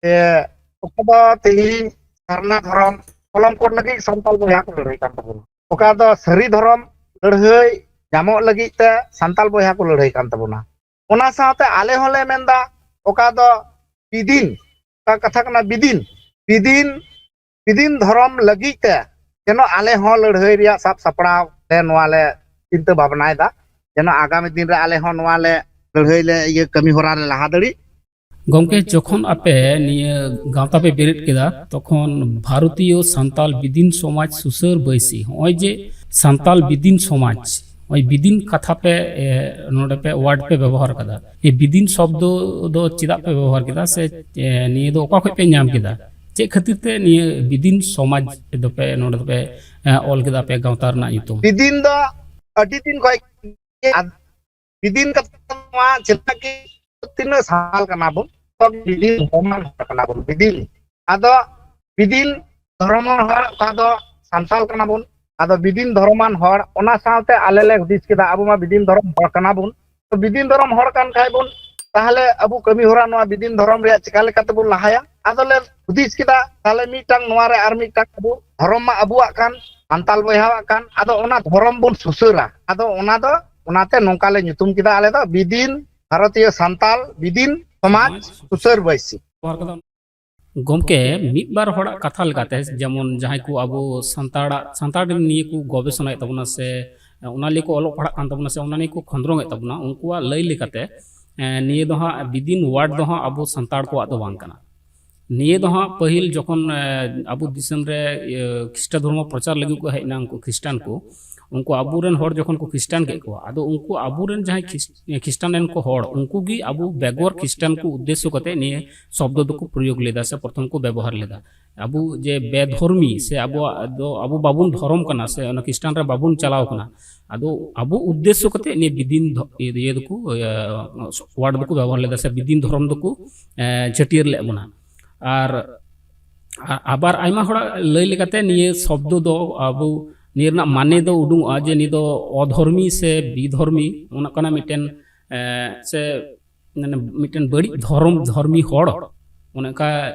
ᱡᱮ ᱚᱠᱟ ᱫᱚ ᱛᱤᱦᱤᱧ ᱥᱟᱨᱱᱟ ᱫᱷᱚᱨᱚᱢ ᱠᱚᱞᱚᱢ ᱠᱚ ᱞᱟᱹᱜᱤᱫ ᱥᱟᱱᱛᱟᱲ ᱵᱚᱭᱦᱟ ᱠᱚ ᱞᱟᱹᱲᱦᱟᱹᱭ ᱠᱟᱱ ᱛᱟᱵᱚᱱᱟ, ᱚᱠᱟ ᱫᱚ ᱥᱟᱹᱨᱤ ᱫᱷᱚᱨᱚᱢ ᱞᱟᱹᱲᱦᱟᱹᱭ ᱧᱟᱢᱚᱜ ᱞᱟᱹᱜᱤᱫ ᱛᱮ ᱥᱟᱱᱛᱟᱲ ᱵᱚᱭᱦᱟ ᱠᱚ ᱞᱟᱹᱲᱦᱟᱹᱭ ᱠᱟᱱ ᱛᱟᱵᱚᱱᱟ᱾ ᱚᱱᱟ ᱥᱟᱶᱛᱮ ᱟᱞᱮ ᱦᱚᱸᱞᱮ ᱢᱮᱱᱫᱟ ᱚᱠᱟ ᱫᱚ ᱵᱤᱫᱤᱱ, ᱚᱠᱟ ᱠᱟᱛᱷᱟ ᱠᱟᱱᱟ ᱵᱤᱫᱤᱱ, ᱵᱤᱫᱤᱱ ᱵᱤᱫᱤᱱ ᱫᱷᱚᱨᱚᱢ ᱞᱟᱹᱜᱤᱫ ᱛᱮ ᱡᱮᱱᱚ ᱟᱞᱮ ᱦᱚᱸ ᱞᱟᱹᱲᱦᱟᱹᱭ ᱨᱮᱭᱟᱜ ᱥᱟᱵ ᱥᱟᱯᱲᱟᱣ ᱞᱮ ᱱᱚᱣᱟ ᱞᱮ ᱪᱤᱱᱛᱟᱹ ᱵᱷᱟᱵᱽᱱᱟᱭᱮᱫᱟ, ᱡᱮᱱᱚ ᱟᱜᱟᱢᱤ ᱫᱤᱱ ᱨᱮ ᱟᱞᱮ ᱦᱚᱸ ᱱᱚᱣᱟ ᱞᱮ ᱞᱟᱹᱲᱦᱟᱹᱭ ᱞᱮ ᱤᱭᱟᱹ ᱠᱟᱹᱢᱤ ᱦᱚᱨᱟ ᱞᱮ ᱞᱟᱦᱟ ᱫᱟᱲᱮᱜ᱾ ᱜᱚᱢᱠᱮ, ᱡᱚᱠᱷᱚᱱ ᱟᱯᱮ ᱱᱤᱭᱟᱹ ᱜᱟᱶᱛᱟ ᱯᱮ ᱵᱮᱨᱮᱫ ᱠᱮᱫᱟ ᱛᱚᱠᱷᱚᱱ ᱵᱷᱟᱨᱚᱛᱤᱭᱚ ᱥᱟᱱᱛᱟᱞ ᱵᱤᱫᱤᱱ ᱥᱚᱢᱟᱡᱽ ᱥᱩᱥᱟᱹᱨ ᱵᱟᱹᱭᱥᱤ, ᱱᱚᱜᱼᱚᱭ ᱡᱮ ᱥᱟᱱᱛᱟᱞ ᱵᱤᱫᱤᱱ ᱥᱚᱢᱟᱡᱽ, ᱱᱚᱜᱼᱚᱭ ᱵᱤᱫᱤᱱ ᱠᱟᱛᱷᱟ ᱯᱮ ᱮ, ᱱᱚᱰᱮ ᱯᱮ ᱣᱟᱨᱰ ᱯᱮ ᱵᱮᱵᱚᱦᱟᱨ ᱠᱟᱫᱟ, ᱱᱤᱭᱟᱹ ᱵᱤᱫᱤᱱ ᱥᱚᱵᱫᱚ ᱫᱚ ᱪᱮᱫᱟᱜ ᱯᱮ ᱵᱮᱵᱚᱦᱟᱨ ᱠᱮᱫᱟ ᱥᱮ ᱮ, ᱱᱤᱭᱟᱹ ᱫᱚ ᱚᱠᱟ ᱠᱷᱚᱡ ᱯᱮ ᱧᱟᱢ ᱠᱮᱫᱟ? ᱪᱮᱫ ᱠᱷᱟᱹᱛᱤᱨ ᱛᱮ ᱱᱤᱭᱟᱹ ᱵᱤᱫᱤᱱ ᱥᱚᱢᱟᱡᱽ ᱫᱚᱯᱮ ᱱᱚᱰᱮ ᱫᱚᱯᱮ ᱮ, ᱚᱞ ᱠᱮᱫᱟ ᱟᱯᱮ ᱜᱟᱶᱛᱟ ᱨᱮᱱᱟᱜ ᱧᱩᱛᱩᱢ? ᱵᱤᱫᱤᱱ ᱫᱚ ᱟᱹᱰᱤ ᱫᱤᱱ ᱠᱷᱚᱡ ᱜᱮ ᱟᱫ-, ᱵᱤᱫᱤᱱ ᱠᱟᱛᱷᱟ ᱱᱚᱣᱟ ᱪᱮᱫᱟᱜ ᱠᱤ ᱛᱤᱱᱟᱹᱜ ᱥᱟᱱᱛᱟᱲ ᱠᱟᱱᱟ ᱵᱚᱱ, ᱛᱚ ᱵᱤᱫᱤᱱ ᱫᱷᱚᱨᱚᱢᱟᱱ ᱦᱚᱲ ᱠᱟᱱᱟ ᱵᱚᱱ, ᱵᱤᱫᱤᱱ᱾ ᱟᱫᱚ ᱵᱤᱫᱤᱱ ᱫᱷᱚᱨᱚᱢᱟᱱ ᱦᱚᱲ ᱚᱠᱟ ᱫᱚ ᱥᱟᱱᱛᱟᱲ ᱠᱟᱱᱟ ᱵᱚᱱ, ᱟᱫᱚ ᱵᱤᱫᱤᱱ ᱫᱷᱚᱨᱚᱢᱟᱱ ᱦᱚᱲ, ᱚᱱᱟ ᱥᱟᱶᱛᱮ ᱟᱞᱮ ᱞᱮ ᱦᱩᱫᱤᱥ ᱠᱮᱫᱟ ᱟᱵᱚ ᱢᱟ ᱵᱤᱫᱤᱱ ᱫᱷᱚᱨᱚᱢ ᱦᱚᱲ ᱠᱟᱱᱟ ᱵᱚᱱ, ᱛᱚ ᱵᱤᱫᱤᱱ ᱫᱷᱚᱨᱚᱢ ᱦᱚᱲ ᱠᱟᱱ ᱠᱷᱟᱡ ᱵᱚᱱ ᱛᱟᱦᱞᱮ ᱟᱵᱚ ᱠᱟᱹᱢᱤ ᱦᱚᱨᱟ ᱱᱚᱣᱟ ᱵᱤᱫᱤᱱ ᱫᱷᱚᱨᱚᱢ ᱨᱮᱭᱟᱜ ᱪᱮᱠᱟ ᱞᱮᱠᱟᱛᱮ ᱵᱚᱱ ᱞᱟᱦᱟᱭᱟ? ᱟᱫᱚ ᱞᱮ ᱦᱩᱫᱤᱥ ᱠᱮᱫᱟ ᱛᱟᱦᱞᱮ ᱢᱤᱫᱴᱟᱝ ᱱᱚᱣᱟ ᱨᱮ ᱟᱨ ᱢᱤᱫᱴᱟᱝ ᱟᱵᱚ ᱫᱷᱚᱨᱚᱢ ᱢᱟ ᱟᱵᱚᱣᱟᱜ ᱠᱟᱱ, ᱥᱟᱱᱛᱟᱞ ᱵᱚᱭᱦᱟᱣᱟᱜ ᱠᱟᱱ, ᱟᱫᱚ ᱚᱱᱟ ᱫᱷᱚᱨᱚᱢ ᱵᱚᱱ ᱥᱩᱥᱟᱹᱨᱟ᱾ ᱟᱫᱚ ᱚᱱᱟ ᱫᱚ, ᱚᱱᱟᱛᱮ ᱱᱚᱝᱠᱟ ᱞᱮ ᱧᱩᱛᱩᱢ ᱠᱮᱫᱟ ᱟᱞᱮ ᱫᱚ ᱵᱤᱫᱤᱱ ᱵᱷᱟᱨᱚᱛᱤᱭᱚ ᱥᱟᱱᱛᱟᱞ ᱵᱤᱫᱤᱱ ᱥᱚᱢᱟᱡᱽ ᱥᱩᱥᱟᱹᱨ ᱵᱟᱹᱭᱥᱤ᱾ ᱜᱚᱢᱠᱮ, ᱢᱤᱫ ᱵᱟᱨ ᱦᱚᱲᱟᱜ ᱠᱟᱛᱷᱟ ᱞᱮᱠᱟᱛᱮ, ᱡᱮᱢᱚᱱ ᱡᱟᱦᱟᱸᱭ ᱠᱚ ᱟᱵᱚ ᱥᱟᱱᱛᱟᱲᱟᱜ, ᱥᱟᱱᱛᱟᱲ ᱱᱤᱭᱮ ᱠᱚ ᱜᱚᱵᱮᱥᱚᱱᱟᱭᱮᱫ ᱛᱟᱵᱚᱱᱟ ᱥᱮ ᱚᱱᱟ ᱱᱤᱭᱮ ᱠᱚ ᱚᱞᱚᱜ ᱯᱟᱲᱦᱟᱜ ᱠᱟᱱ ᱛᱟᱵᱚᱱᱟ ᱥᱮ ᱚᱱᱟ ᱱᱤᱭᱮ ᱠᱚ ᱠᱷᱚᱸᱫᱽᱨᱚᱝ ᱮᱫ ᱛᱟᱵᱚᱱᱟ, ᱩᱱᱠᱩᱣᱟᱜ ᱞᱟᱹᱭ ᱞᱮᱠᱟᱛᱮ, ᱮ, ᱱᱤᱭᱟᱹ ᱫᱚ ᱦᱟᱸᱜ ᱵᱤᱫᱤᱱ ᱣᱟᱨᱰ ᱫᱚ ᱦᱟᱸᱜ ᱟᱵᱚ ᱥᱟᱱᱛᱟᱲ ᱠᱚᱣᱟᱜ ᱫᱚ ᱵᱟᱝ ᱠᱟᱱᱟ᱾ ᱱᱤᱭᱟᱹ ᱫᱚ ᱦᱟᱸᱜ ᱯᱟᱹᱦᱤᱞ ᱡᱚᱠᱷᱚᱱ, ᱮ, ᱟᱵᱚ ᱫᱤᱥᱚᱢ ᱨᱮ, ᱤᱭᱟᱹ, ᱠᱷᱨᱤᱥᱴ ᱫᱷᱚᱨᱢᱚ ᱯᱨᱚᱪᱟᱨ ᱞᱟᱹᱜᱤᱫ ᱠᱚ ᱦᱮᱡ ᱮᱱᱟ ᱩᱱᱠᱩ ᱠᱷᱨᱤᱥᱴᱟᱱ ᱠᱚ, ᱩᱱᱠᱩ ᱟᱵᱚᱨᱮᱱ ᱦᱚᱲ ᱡᱚᱠᱷᱚᱱ ᱠᱚ ᱠᱷᱨᱤᱥᱴᱟᱱ ᱠᱮᱫ ᱠᱚᱣᱟ, ᱟᱫᱚ ᱩᱱᱠᱩ ᱟᱵᱚᱨᱮᱱ ᱡᱟᱦᱟᱸᱭ ᱠᱷᱨᱤᱥ-, ᱠᱷᱨᱤᱥᱴᱟᱱ ᱨᱮᱱ ᱠᱚ ᱦᱚᱲ, ᱩᱱᱠᱩ ᱜᱮ ᱟᱵᱚ ᱵᱮᱜᱚᱨ ᱠᱷᱨᱤᱥᱴᱟᱱ ᱠᱚ ᱩᱫᱽᱫᱮᱥᱥᱚ ᱠᱟᱛᱮ ᱱᱤᱭᱟᱹ ᱥᱚᱵᱫᱚ ᱫᱚᱠᱚ ᱯᱨᱚᱭᱳᱜᱽ ᱞᱮᱫᱟ ᱥᱮ ᱯᱨᱚᱛᱷᱚᱢ ᱠᱚ ᱵᱮᱵᱚᱦᱟᱨ ᱞᱮᱫᱟ᱾ ᱟᱵᱚ ᱡᱮ ᱵᱮᱫᱷᱚᱨᱢᱤ ᱥᱮ ᱟᱵᱚᱣᱟᱜ ᱫᱚ, ᱟᱵᱚ ᱵᱟᱵᱚᱱ ᱫᱷᱚᱨᱚᱢ ᱠᱟᱱᱟ ᱥᱮ ᱚᱱᱟ ᱠᱷᱨᱤᱥᱴᱟᱱ ᱨᱮ ᱵᱟᱵᱚᱱ ᱪᱟᱞᱟᱣ ᱠᱟᱱᱟ, ᱟᱫᱚ ᱟᱵᱚ ᱩᱫᱽᱫᱮᱥᱥᱚ ᱠᱟᱛᱮ ᱱᱤᱭᱟᱹ ᱵᱤᱫᱤᱱ ᱫᱷᱚ-, ᱤᱭᱟᱹ ᱫᱚᱠᱚ, ᱤᱭᱟᱹ, ᱣᱟᱨᱰ ᱫᱚᱠᱚ ᱵᱮᱵᱚᱦᱟᱨ ᱞᱮᱫᱟ ᱥᱮ ᱵᱤᱫᱤᱱ ᱫᱷᱚᱨᱚᱢ ᱫᱚᱠᱚ, ᱮ, ᱪᱷᱟᱹᱴᱭᱟᱹᱨ ᱞᱮᱫ ᱵᱚᱱᱟ᱾ ᱟᱨ ᱟ-, ᱟᱵᱟᱨ ᱟᱭᱢᱟ ᱦᱚᱲᱟᱜ ᱞᱟᱹᱭ ᱞᱮᱠᱟᱛᱮ ᱱᱤᱭᱟᱹ ᱥᱚᱵᱫᱚ ᱫᱚ ᱟᱵᱚ ᱱᱤᱭᱟᱹ ᱨᱮᱱᱟᱜ ᱢᱟᱱᱮ ᱫᱚ ᱩᱰᱩᱝᱚᱜᱼᱟ ᱡᱮ ᱱᱤᱭᱟᱹ ᱫᱚ ᱚᱫᱷᱚᱨᱢᱤ ᱥᱮ ᱵᱤᱫᱷᱚᱨᱢᱤ, ᱚᱱᱠᱟᱱᱟᱜ ᱢᱤᱫᱴᱮᱱ, ᱮ, ᱥᱮ ᱢᱟᱱᱮ ᱢᱤᱫᱴᱮᱱ ᱵᱟᱹᱲᱤᱡ ᱫᱷᱚᱨᱚᱢ ᱫᱷᱚᱨᱢᱤ ᱦᱚᱲ, ᱚᱱᱮ ᱚᱱᱠᱟ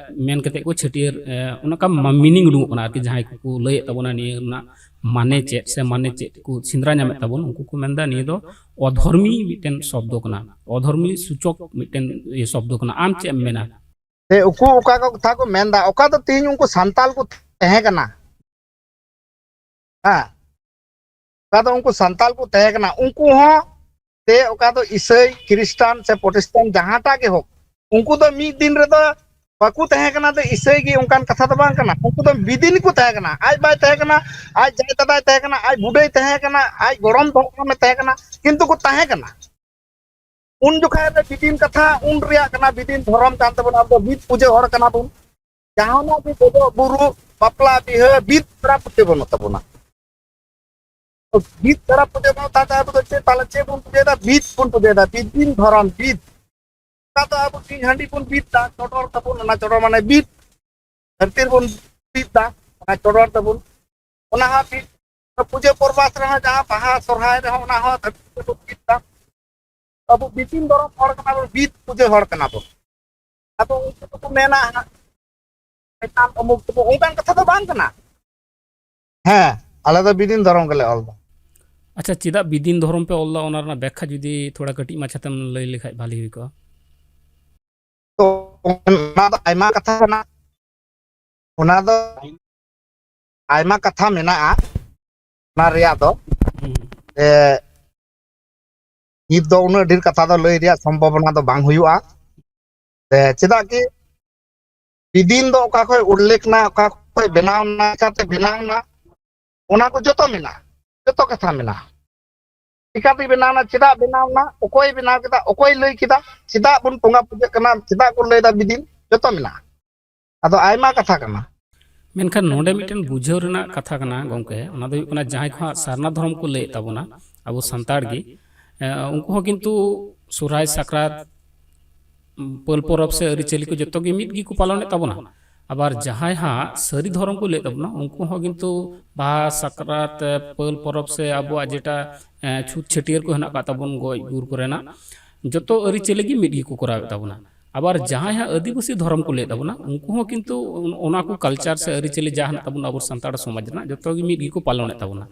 ᱢᱮᱱ ᱠᱟᱛᱮ ᱠᱚ ᱪᱷᱟᱹᱴᱭᱟᱹᱨ, ᱮ, ᱚᱱᱮ ᱚᱱᱠᱟ ᱢᱤᱱᱤᱝ ᱩᱰᱩᱝᱚᱜ ᱠᱟᱱᱟ ᱟᱨᱠᱤ᱾ ᱡᱟᱦᱟᱸᱭ ᱠᱚᱠᱚ ᱞᱟᱹᱭᱮᱫ ᱛᱟᱵᱚᱱᱟ ᱱᱤᱭᱟᱹ ᱨᱮᱱᱟᱜ ᱢᱟᱱᱮ ᱪᱮᱫ ᱥᱮ ᱢᱟᱱᱮ ᱪᱮᱫ ᱠᱚ ᱥᱮᱸᱫᱽᱨᱟ ᱧᱟᱢᱮᱫ ᱛᱟᱵᱚᱱ, ᱩᱱᱠᱩ ᱠᱚ ᱢᱮᱱᱫᱟ ᱱᱤᱭᱟᱹ ᱫᱚ ᱚᱫᱷᱚᱨᱢᱤ ᱢᱤᱫᱴᱮᱱ ᱥᱚᱵᱫᱚ ᱠᱟᱱᱟ, ᱚᱫᱷᱚᱨᱢᱤ ᱥᱩᱪᱚᱠ ᱢᱤᱫᱴᱮᱱ, ᱤᱭᱟᱹ, ᱥᱚᱵᱫᱚ ᱠᱟᱱᱟ᱾ ᱟᱢ ᱪᱮᱫ ᱮᱢ ᱢᱮᱱᱟ? ᱥᱮ ᱩᱠᱩ ᱚᱠᱟ ᱠᱚ ᱠᱟᱛᱷᱟ ᱠᱚ ᱢᱮᱱᱫᱟ, ᱚᱠᱟ ᱫᱚ ᱛᱮᱦᱮᱧ ᱩᱱᱠᱩ ᱥᱟᱱᱛᱟᱞ ᱠᱚ ᱛᱟᱦᱮᱸ ᱠᱟᱱᱟ, ᱦᱮᱸ, ᱚᱠᱟ ᱫᱚ ᱩᱱᱠᱩ ᱥᱟᱱᱛᱟᱞ ᱠᱚ ᱛᱟᱦᱮᱸ ᱠᱟᱱᱟ, ᱩᱱᱠᱩ ᱦᱚᱸ ᱥᱮ ᱚᱠᱟ ᱫᱚ ᱤᱥᱟᱹᱭ, ᱠᱷᱨᱤᱥᱴᱟᱱ ᱥᱮ ᱯᱨᱚᱴᱮᱥᱴᱟᱱ ᱡᱟᱦᱟᱸᱴᱟᱜ ᱜᱮ ᱦᱳᱠ, ᱩᱱᱠᱩ ᱫᱚ ᱢᱤᱫ ᱫᱤᱱ ᱨᱮᱫᱚ ᱵᱟᱠᱚ ᱛᱟᱦᱮᱸ ᱠᱟᱱᱟ᱾ ᱫᱚ ᱤᱥᱟᱹᱭ ᱜᱮ ᱚᱱᱠᱟᱱ ᱠᱟᱛᱷᱟ ᱫᱚ ᱵᱟᱝ ᱠᱟᱱᱟ, ᱩᱱᱠᱩ ᱫᱚ ᱵᱤᱫᱤᱱ ᱠᱚ ᱛᱟᱦᱮᱸ ᱠᱟᱱᱟ᱾ ᱟᱡ ᱵᱟᱭ ᱛᱟᱦᱮᱸ ᱠᱟᱱᱟ, ᱟᱡ ᱡᱟᱭ ᱫᱟᱫᱟᱭ ᱛᱟᱦᱮᱸ ᱠᱟᱱᱟ, ᱟᱡ ᱵᱩᱰᱟᱹᱭ ᱛᱟᱦᱮᱸ ᱠᱟᱱᱟ, ᱟᱡ ᱜᱚᱲᱚᱢ ᱫᱷᱚᱨᱚᱢᱮ ᱛᱟᱦᱮᱸ ᱠᱟᱱᱟ, ᱠᱤᱱᱛᱩ ᱠᱚ ᱛᱟᱦᱮᱸ ᱠᱟᱱᱟ᱾ ᱩᱱ ᱡᱚᱠᱷᱟᱡ ᱨᱮ ᱵᱤᱫᱤᱱ ᱠᱟᱛᱷᱟ ᱩᱱ ᱨᱮᱭᱟᱜ ᱠᱟᱱᱟ, ᱵᱤᱫᱤᱱ ᱫᱷᱚᱨᱚᱢ ᱠᱟᱱ ᱛᱟᱵᱚᱱᱟ, ᱟᱵᱚ ᱵᱤᱫ ᱯᱩᱡᱟᱹ ᱦᱚᱲ ᱠᱟᱱᱟ ᱵᱚᱱ᱾ ᱡᱟᱦᱟᱱᱟᱜ ᱜᱮ ᱜᱚᱡᱚᱜ ᱵᱩᱨᱩ, ᱵᱟᱯᱞᱟ ᱵᱤᱦᱟᱹ, ᱵᱤᱫ ᱫᱟᱨᱟ ᱯᱩᱡᱟᱹ ᱵᱟᱹᱱᱩᱜ ᱛᱟᱵᱚᱱᱟ᱾ ᱵᱤᱫ ᱫᱟᱨᱟ ᱯᱩᱡᱟᱹ ᱵᱟᱹᱱᱩᱜ ᱛᱟᱦᱮᱸ ᱟᱵᱚ ᱫᱚ ᱪᱮᱫ ᱛᱟᱦᱞᱮ ᱪᱮᱫ ᱵᱚᱱ ᱯᱩᱡᱟᱹᱭᱮᱫᱟ? ᱵᱤᱫ ᱵᱚᱱ ᱯᱩᱡᱟᱹᱭᱮᱫᱟ, ᱵᱤᱫ ᱫᱤᱱ ᱫᱷᱚᱨᱚᱢ ᱵᱤᱫ᱾ ᱚᱠᱟ ᱫᱚ ᱟᱵᱚ ᱥᱤᱝ ᱦᱟᱺᱰᱤ ᱵᱚᱱ ᱵᱤᱫ ᱫᱟ, ᱪᱚᱰᱚᱨ ᱛᱟᱵᱚᱱ, ᱚᱱᱟ ᱪᱚᱰᱚᱨ ᱢᱟᱱᱮ ᱵᱤᱫ᱾ ᱫᱷᱟᱹᱨᱛᱤ ᱨᱮᱵᱚᱱ ᱵᱤᱫ ᱫᱟ, ᱚᱱᱟ ᱪᱚᱰᱚᱨ ᱛᱟᱵᱚᱱ, ᱚᱱᱟ ᱦᱚᱸ ᱵᱤᱫ᱾ ᱯᱩᱡᱟᱹ ᱯᱚᱨᱵᱟᱥ ᱨᱮᱦᱚᱸ, ᱡᱟᱦᱟᱸ ᱵᱟᱦᱟ ᱥᱚᱨᱦᱟᱭ ᱨᱮᱦᱚᱸ, ᱚᱱᱟ ᱦᱚᱸ ᱫᱷᱟᱹᱨᱛᱤ ᱨᱮᱵᱚᱱ ᱵᱤᱫ ᱫᱟ᱾ ᱟᱵᱚ ᱵᱤᱫᱤᱱ ᱫᱷᱚᱨᱚᱢ ᱦᱚᱲ ᱠᱟᱱᱟ ᱵᱚᱱ, ᱵᱤᱫ ᱯᱩᱡᱟᱹ ᱦᱚᱲ ᱠᱟᱱᱟ ᱵᱚᱱ᱾ ᱟᱫᱚ ᱩᱱᱠᱩ ᱫᱚᱠᱚ ᱢᱮᱱᱟ ᱦᱟᱸᱜ, ᱢᱤᱫᱴᱟᱝ ᱚᱢᱩᱠ ᱛᱟᱵᱚ, ᱚᱱᱠᱟᱱ ᱠᱟᱛᱷᱟ ᱫᱚ ᱵᱟᱝ ᱠᱟᱱᱟ᱾ ᱦᱮᱸ, ᱟᱞᱮ ᱫᱚ ᱵᱤᱫᱤᱱ ᱫᱷᱚᱨᱚᱢ ᱜᱮᱞᱮ ᱚᱞ ᱫᱟ᱾ ᱟᱪᱪᱷᱟ, ᱪᱮᱫᱟᱜ ᱵᱤᱫᱤᱱ ᱫᱷᱚᱨᱚᱢ ᱯᱮ ᱚᱞ ᱫᱟ, ᱚᱱᱟ ᱨᱮᱱᱟᱜ ᱵᱮᱠᱠᱷᱟ ᱡᱩᱫᱤ ᱛᱷᱚᱲᱟ ᱠᱟᱹᱴᱤᱡ ᱢᱟᱪᱷᱟᱛᱮᱢ ᱞᱟᱹᱭ ᱞᱮᱠᱷᱟᱡ ᱵᱷᱟᱞᱤ ᱦᱩᱭ ᱠᱚᱜᱼᱟ᱾ ᱛᱚ ᱚᱱᱟ ᱫᱚ ᱟᱭᱢᱟ ᱠᱟᱛᱷᱟ ᱠᱟᱱᱟ, ᱚᱱᱟ ᱫᱚ ᱟᱭᱢᱟ ᱠᱟᱛᱷᱟ ᱢᱮᱱᱟᱜᱼᱟ ᱚᱱᱟ ᱨᱮᱭᱟᱜ ᱫᱚ᱾ ᱦᱩᱸ᱾ ᱮ, ᱱᱤᱛ ᱫᱚ ᱩᱱᱟᱹᱜ ᱰᱷᱮᱨ ᱠᱟᱛᱷᱟ ᱫᱚ ᱞᱟᱹᱭ ᱨᱮᱭᱟᱜ ᱥᱚᱢᱵᱷᱚᱵᱚᱱᱟ ᱫᱚ ᱵᱟᱝ ᱦᱩᱭᱩᱜᱼᱟ᱾ ᱮ, ᱪᱮᱫᱟᱜ ᱠᱤ ᱵᱤᱫᱤᱱ ᱫᱚ ᱚᱠᱟ ᱠᱷᱚᱱ ᱩᱞᱞᱮᱠᱷ ᱮᱱᱟ, ᱚᱠᱟ ᱠᱷᱚᱱ ᱵᱮᱱᱟᱣ ᱮᱱᱟ, ᱪᱤᱠᱟᱛᱮ ᱵᱮᱱᱟᱣ ᱮᱱᱟ, ᱚᱱᱟ ᱠᱚ ᱡᱚᱛᱚ ᱢᱮᱱᱟᱜᱼᱟ, ᱡᱚᱛᱚ ᱠᱟᱛᱷᱟ ᱢᱮᱱᱟᱜᱼᱟ᱾ ᱪᱤᱠᱟᱛᱮ ᱵᱮᱱᱟᱣ ᱮᱱᱟ, ᱪᱮᱫᱟᱜ ᱵᱮᱱᱟᱣ ᱮᱱᱟ, ᱚᱠᱚᱭ ᱵᱮᱱᱟᱣ ᱠᱮᱫᱟ, ᱚᱠᱚᱭ ᱞᱟᱹᱭ ᱠᱮᱫᱟ, ᱪᱮᱫᱟᱜ ᱵᱚᱱ ᱵᱚᱸᱜᱟ ᱯᱩᱡᱟᱹᱜ ᱠᱟᱱᱟ, ᱪᱮᱫᱟᱜ ᱠᱚ ᱞᱟᱹᱭ ᱮᱫᱟ ᱵᱤᱫᱤᱱ, ᱡᱚᱛᱚ ᱢᱮᱱᱟᱜᱼᱟ᱾ ᱟᱫᱚ ᱟᱭᱢᱟ ᱠᱟᱛᱷᱟ ᱠᱟᱱᱟ᱾ ᱢᱮᱱᱠᱷᱟᱱ ᱱᱚᱰᱮ ᱢᱤᱫᱴᱮᱱ ᱵᱩᱡᱷᱟᱹᱣ ᱨᱮᱱᱟᱜ ᱠᱟᱛᱷᱟ ᱠᱟᱱᱟ ᱜᱚᱢᱠᱮ, ᱚᱱᱟ ᱫᱚ ᱦᱩᱭᱩᱜ ᱠᱟᱱᱟ ᱡᱟᱦᱟᱸᱭ ᱠᱚ ᱦᱟᱸᱜ ᱥᱟᱨᱱᱟ ᱫᱷᱚᱨᱚᱢ ᱠᱚ ᱞᱟᱹᱭᱮᱫ ᱛᱟᱵᱚᱱᱟ, ᱟᱵᱚ ᱥᱟᱱᱛᱟᱲ ᱜᱮ, ᱮ, ᱩᱱᱠᱩ ᱦᱚᱸ ᱠᱤᱱᱛᱩ ᱥᱚᱦᱨᱟᱭ, ᱥᱟᱠᱨᱟᱛ, ᱯᱟᱹᱞ ᱯᱚᱨᱚᱵᱽ ᱥᱮ ᱟᱹᱨᱤᱪᱟᱹᱞᱤ ᱠᱚ ᱡᱚᱛᱚ ᱜᱮ ᱢᱤᱫ ᱜᱮᱠᱚ ᱯᱟᱞᱚᱱᱮᱫ ᱛᱟᱵᱚᱱᱟ᱾ ᱟᱵᱟᱨ ᱡᱟᱦᱟᱸᱭ ᱦᱟᱸᱜ ᱥᱟᱹᱨᱤ ᱫᱷᱚᱨᱚᱢ ᱠᱚ ᱞᱟᱹᱭᱮᱫ ᱛᱟᱵᱚᱱᱟ, ᱩᱱᱠᱩ ᱦᱚᱸ ᱠᱤᱱᱛᱩ ᱵᱟᱦᱟ, ᱥᱟᱠᱨᱟᱛ, ᱯᱟᱹᱞ ᱯᱚᱨᱚᱵᱽ ᱥᱮ ᱟᱵᱚᱣᱟᱜ ᱡᱮᱴᱟ, ᱮ, ᱪᱷᱩᱛ ᱪᱷᱟᱹᱴᱭᱟᱹᱨ ᱠᱚ ᱦᱮᱱᱟᱜ ᱟᱠᱟᱫ ᱛᱟᱵᱚᱱ, ᱜᱚᱡ ᱜᱩᱨ ᱠᱚᱨᱮᱱᱟᱜ, ᱡᱚᱛᱚ ᱟᱹᱨᱤᱪᱟᱹᱞᱤ ᱜᱮ ᱢᱤᱫ ᱜᱮᱠᱚ ᱠᱚᱨᱟᱣᱮᱫ ᱛᱟᱵᱚᱱᱟ᱾ ᱟᱵᱟᱨ ᱡᱟᱦᱟᱸᱭ ᱦᱟᱸᱜ ᱟᱹᱫᱤᱵᱟᱹᱥᱤ ᱫᱷᱚᱨᱚᱢ ᱠᱚ ᱞᱟᱹᱭᱮᱫ ᱛᱟᱵᱚᱱᱟ, ᱩᱱᱠᱩ ᱦᱚᱸ ᱠᱤᱱᱛᱩ ᱚᱱᱟ ᱠᱚ ᱠᱟᱞᱪᱟᱨ ᱥᱮ ᱟᱹᱨᱤᱪᱟᱹᱞᱤ ᱡᱟᱦᱟᱸ ᱦᱮᱱᱟᱜ ᱛᱟᱵᱚᱱᱟ ᱟᱵᱚ ᱥᱟᱱᱛᱟᱲ ᱥᱚᱢᱟᱡᱽ ᱨᱮᱱᱟᱜ, ᱡᱚᱛᱚ ᱜᱮ ᱢᱤᱫ ᱜᱮᱠᱚ ᱯᱟᱞᱚᱱᱮᱫ ᱛᱟᱵᱚᱱᱟ᱾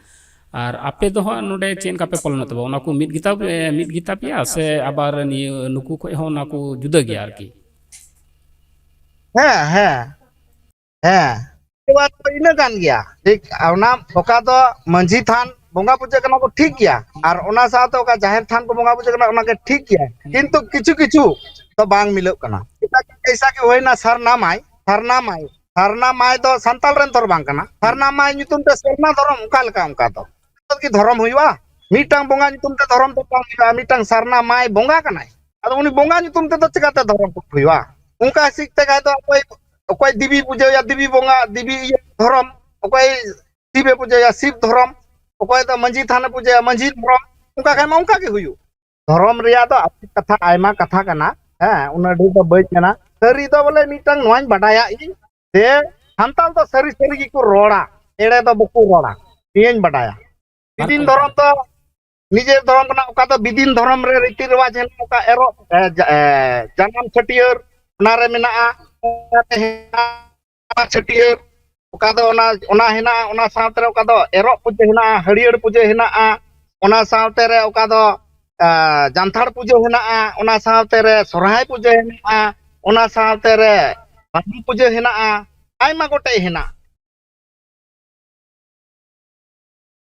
ᱟᱨ ᱟᱯᱮ ᱫᱚ ᱦᱟᱸᱜ ᱱᱚᱰᱮ ᱪᱮᱫ ᱞᱮᱠᱟ ᱯᱮ ᱯᱟᱞᱚᱱᱮᱫ ᱛᱟᱵᱚᱱᱟ? ᱚᱱᱟ ᱠᱚ ᱢᱤᱫ ᱜᱮᱛᱟ ᱯᱮ-, ᱢᱤᱫ ᱜᱮᱛᱟ ᱯᱮᱭᱟ ᱥᱮ ᱟᱵᱟᱨ ᱱᱤᱭᱟᱹ ᱱᱩᱠᱩ ᱠᱷᱚᱡ ᱦᱚᱸ ᱚᱱᱟ ᱠᱚ ᱡᱩᱫᱟᱹ ᱜᱮᱭᱟ ᱟᱨᱠᱤ? ᱦᱮᱸ, ᱦᱮᱸ, ᱦᱮᱸ᱾ ᱤᱱᱟᱹ ᱠᱟᱱ ᱜᱮᱭᱟ᱾ ᱴᱷᱤᱠ, ᱚᱱᱟ ᱚᱠᱟ ᱫᱚ ᱢᱟᱹᱡᱷᱤ ᱛᱷᱟᱱ ᱵᱚᱸᱜᱟ ᱯᱩᱡᱟᱹ ᱠᱟᱱᱟ ᱠᱚ, ᱴᱷᱤᱠ ᱜᱮᱭᱟ, ᱟᱨ ᱚᱱᱟ ᱥᱟᱶᱛᱮ ᱚᱠᱟ ᱡᱟᱦᱮᱨ ᱛᱷᱟᱱ ᱠᱚ ᱵᱚᱸᱜᱟ ᱯᱩᱡᱟᱹ ᱠᱟᱱᱟ, ᱚᱱᱟ ᱜᱮ ᱴᱷᱤᱠ ᱜᱮᱭᱟ, ᱠᱤᱱᱛᱩ ᱠᱤᱪᱷᱩ ᱠᱤᱪᱷᱩ ᱫᱚ ᱵᱟᱝ ᱢᱤᱞᱟᱹᱜ ᱠᱟᱱᱟ᱾ ᱪᱮᱫᱟᱜ? ᱡᱮᱭᱥᱟ ᱠᱤ ᱦᱩᱭᱱᱟ ᱥᱟᱨᱱᱟ ᱢᱟᱭ, ᱥᱟᱨᱱᱟ ᱢᱟᱭ, ᱥᱟᱨᱱᱟ ᱢᱟᱭ ᱫᱚ ᱥᱟᱱᱛᱟᱲ ᱨᱮᱱ ᱛᱚ ᱵᱟᱝ ᱠᱟᱱᱟ᱾ ᱥᱟᱨᱱᱟ ᱢᱟᱭ ᱧᱩᱛᱩᱢ ᱛᱮ ᱥᱟᱨᱱᱟ ᱫᱷᱚᱨᱚᱢ ᱚᱠᱟ ᱞᱮᱠᱟ? ᱚᱱᱠᱟ ᱫᱚ ᱪᱮᱫ ᱠᱤ ᱫᱷᱚᱨᱚᱢ ᱦᱩᱭᱩᱜᱼᱟ? ᱢᱤᱫᱴᱟᱝ ᱵᱚᱸᱜᱟ ᱧᱩᱛᱩᱢ ᱛᱮ ᱫᱷᱚᱨᱚᱢ ᱫᱚ ᱵᱟᱝ ᱦᱩᱭᱩᱜᱼᱟ᱾ ᱢᱤᱫᱴᱟᱝ ᱥᱟᱨᱱᱟ ᱢᱟᱭ ᱵᱚᱸᱜᱟ ᱠᱟᱱᱟᱭ, ᱟᱫᱚ ᱩᱱᱤ ᱵᱚᱸᱜᱟ ᱧᱩᱛᱩᱢ ᱛᱮᱫᱚ ᱪᱤᱠᱟᱛᱮ ᱫᱷᱚᱨᱚᱢ ᱦᱩᱭᱩᱜᱼᱟ? ᱚᱱᱠᱟ ᱦᱤᱥᱤᱫ ᱛᱮ ᱠᱷᱟᱡ ᱫᱚ ᱚᱠᱚᱭ, ᱚᱠᱚᱭ ᱫᱮᱵᱤ ᱯᱩᱡᱟᱹᱭᱟ, ᱫᱮᱵᱤ ᱵᱚᱸᱜᱟ, ᱫᱮᱵᱤ ᱤᱭᱟᱹ ᱫᱷᱚᱨᱚᱢ, ᱚᱠᱚᱭ ᱥᱤᱵᱮ ᱯᱩᱡᱟᱹᱭᱟ, ᱥᱤᱵ ᱫᱷᱚᱨᱚᱢ, ᱚᱠᱚᱭ ᱫᱚ ᱢᱟᱹᱡᱷᱤ ᱛᱷᱟᱱᱮ ᱯᱩᱡᱟᱹᱭᱟ, ᱢᱟᱹᱡᱷᱤ ᱫᱷᱚᱨᱚᱢ᱾ ᱚᱱᱠᱟ ᱠᱷᱟᱡ ᱢᱟ ᱚᱱᱠᱟ ᱜᱮ ᱦᱩᱭᱩᱜ᱾ ᱫᱷᱚᱨᱚᱢ ᱨᱮᱭᱟᱜ ᱫᱚ ᱟᱹᱰᱤ ᱠᱟᱛᱷᱟ, ᱟᱭᱢᱟ ᱠᱟᱛᱷᱟ ᱠᱟᱱᱟ᱾ ᱦᱮᱸ, ᱩᱱᱟᱹᱜ ᱰᱷᱮᱨ ᱫᱚ ᱵᱟᱹᱧ ᱢᱮᱱᱟ᱾ ᱥᱟᱹᱨᱤ ᱫᱚ ᱵᱚᱞᱮ ᱢᱤᱫᱴᱟᱝ ᱱᱚᱣᱟᱧ ᱵᱟᱰᱟᱭᱟ ᱤᱧ, ᱡᱮ ᱥᱟᱱᱛᱟᱲ ᱫᱚ ᱥᱟᱹᱨᱤ ᱥᱟᱹᱨᱤ ᱜᱮᱠᱚ ᱨᱚᱲᱟ, ᱮᱲᱮ ᱫᱚ ᱵᱟᱠᱚ ᱨᱚᱲᱟ, ᱱᱤᱭᱟᱹᱧ ᱵᱟᱰᱟᱭᱟ᱾ ᱵᱤᱫᱤᱱ ᱫᱷᱚᱨᱚᱢ ᱫᱚ ᱱᱤᱡᱮᱨ ᱫᱷᱚᱨᱚᱢ ᱠᱟᱱᱟ, ᱚᱠᱟ ᱫᱚ ᱵᱤᱫᱤᱱ ᱫᱷᱚᱨᱚᱢ ᱨᱮ ᱨᱤᱛᱤ ᱨᱮᱣᱟᱡᱽ ᱦᱮᱱᱟᱜᱼᱟ, ᱚᱠᱟ ᱮᱨᱚᱜ, ᱮ, ᱡᱟ-, ᱮ, ᱡᱟᱱᱟᱢ ᱪᱷᱟᱹᱴᱭᱟᱹᱨ, ᱚᱱᱟ ᱨᱮ ᱢᱮᱱᱟᱜᱼᱟ, ᱚᱱᱟ ᱨᱮ ᱦᱮᱱᱟᱜᱼᱟ ᱪᱷᱟᱹᱴᱭᱟᱹᱨ, ᱚᱠᱟ ᱫᱚ ᱚᱱᱟ ᱚᱱᱟ ᱦᱮᱱᱟᱜᱼᱟ, ᱚᱱᱟ ᱥᱟᱶᱛᱮ ᱨᱮ ᱚᱠᱟ ᱫᱚ ᱮᱨᱚᱜ ᱯᱩᱡᱟᱹ ᱦᱮᱱᱟᱜᱼᱟ, ᱦᱟᱹᱨᱭᱟᱹᱲ ᱯᱩᱡᱟᱹ ᱦᱮᱱᱟᱜᱼᱟ, ᱚᱱᱟ ᱥᱟᱶᱛᱮ ᱨᱮ ᱚᱠᱟ ᱫᱚ ᱟ, ᱡᱟᱱᱛᱷᱟᱲ ᱯᱩᱡᱟᱹ ᱦᱮᱱᱟᱜᱼᱟ, ᱚᱱᱟ ᱥᱟᱶᱛᱮ ᱨᱮ ᱥᱚᱨᱦᱟᱭ ᱯᱩᱡᱟᱹ ᱦᱮᱱᱟᱜᱼᱟ, ᱚᱱᱟ ᱥᱟᱶᱛᱮ ᱨᱮ ᱵᱟᱦᱟ ᱯᱩᱡᱟᱹ ᱦᱮᱱᱟᱜᱼᱟ, ᱟᱭᱢᱟ ᱜᱚᱴᱮᱡ ᱦᱮᱱᱟᱜᱼᱟ᱾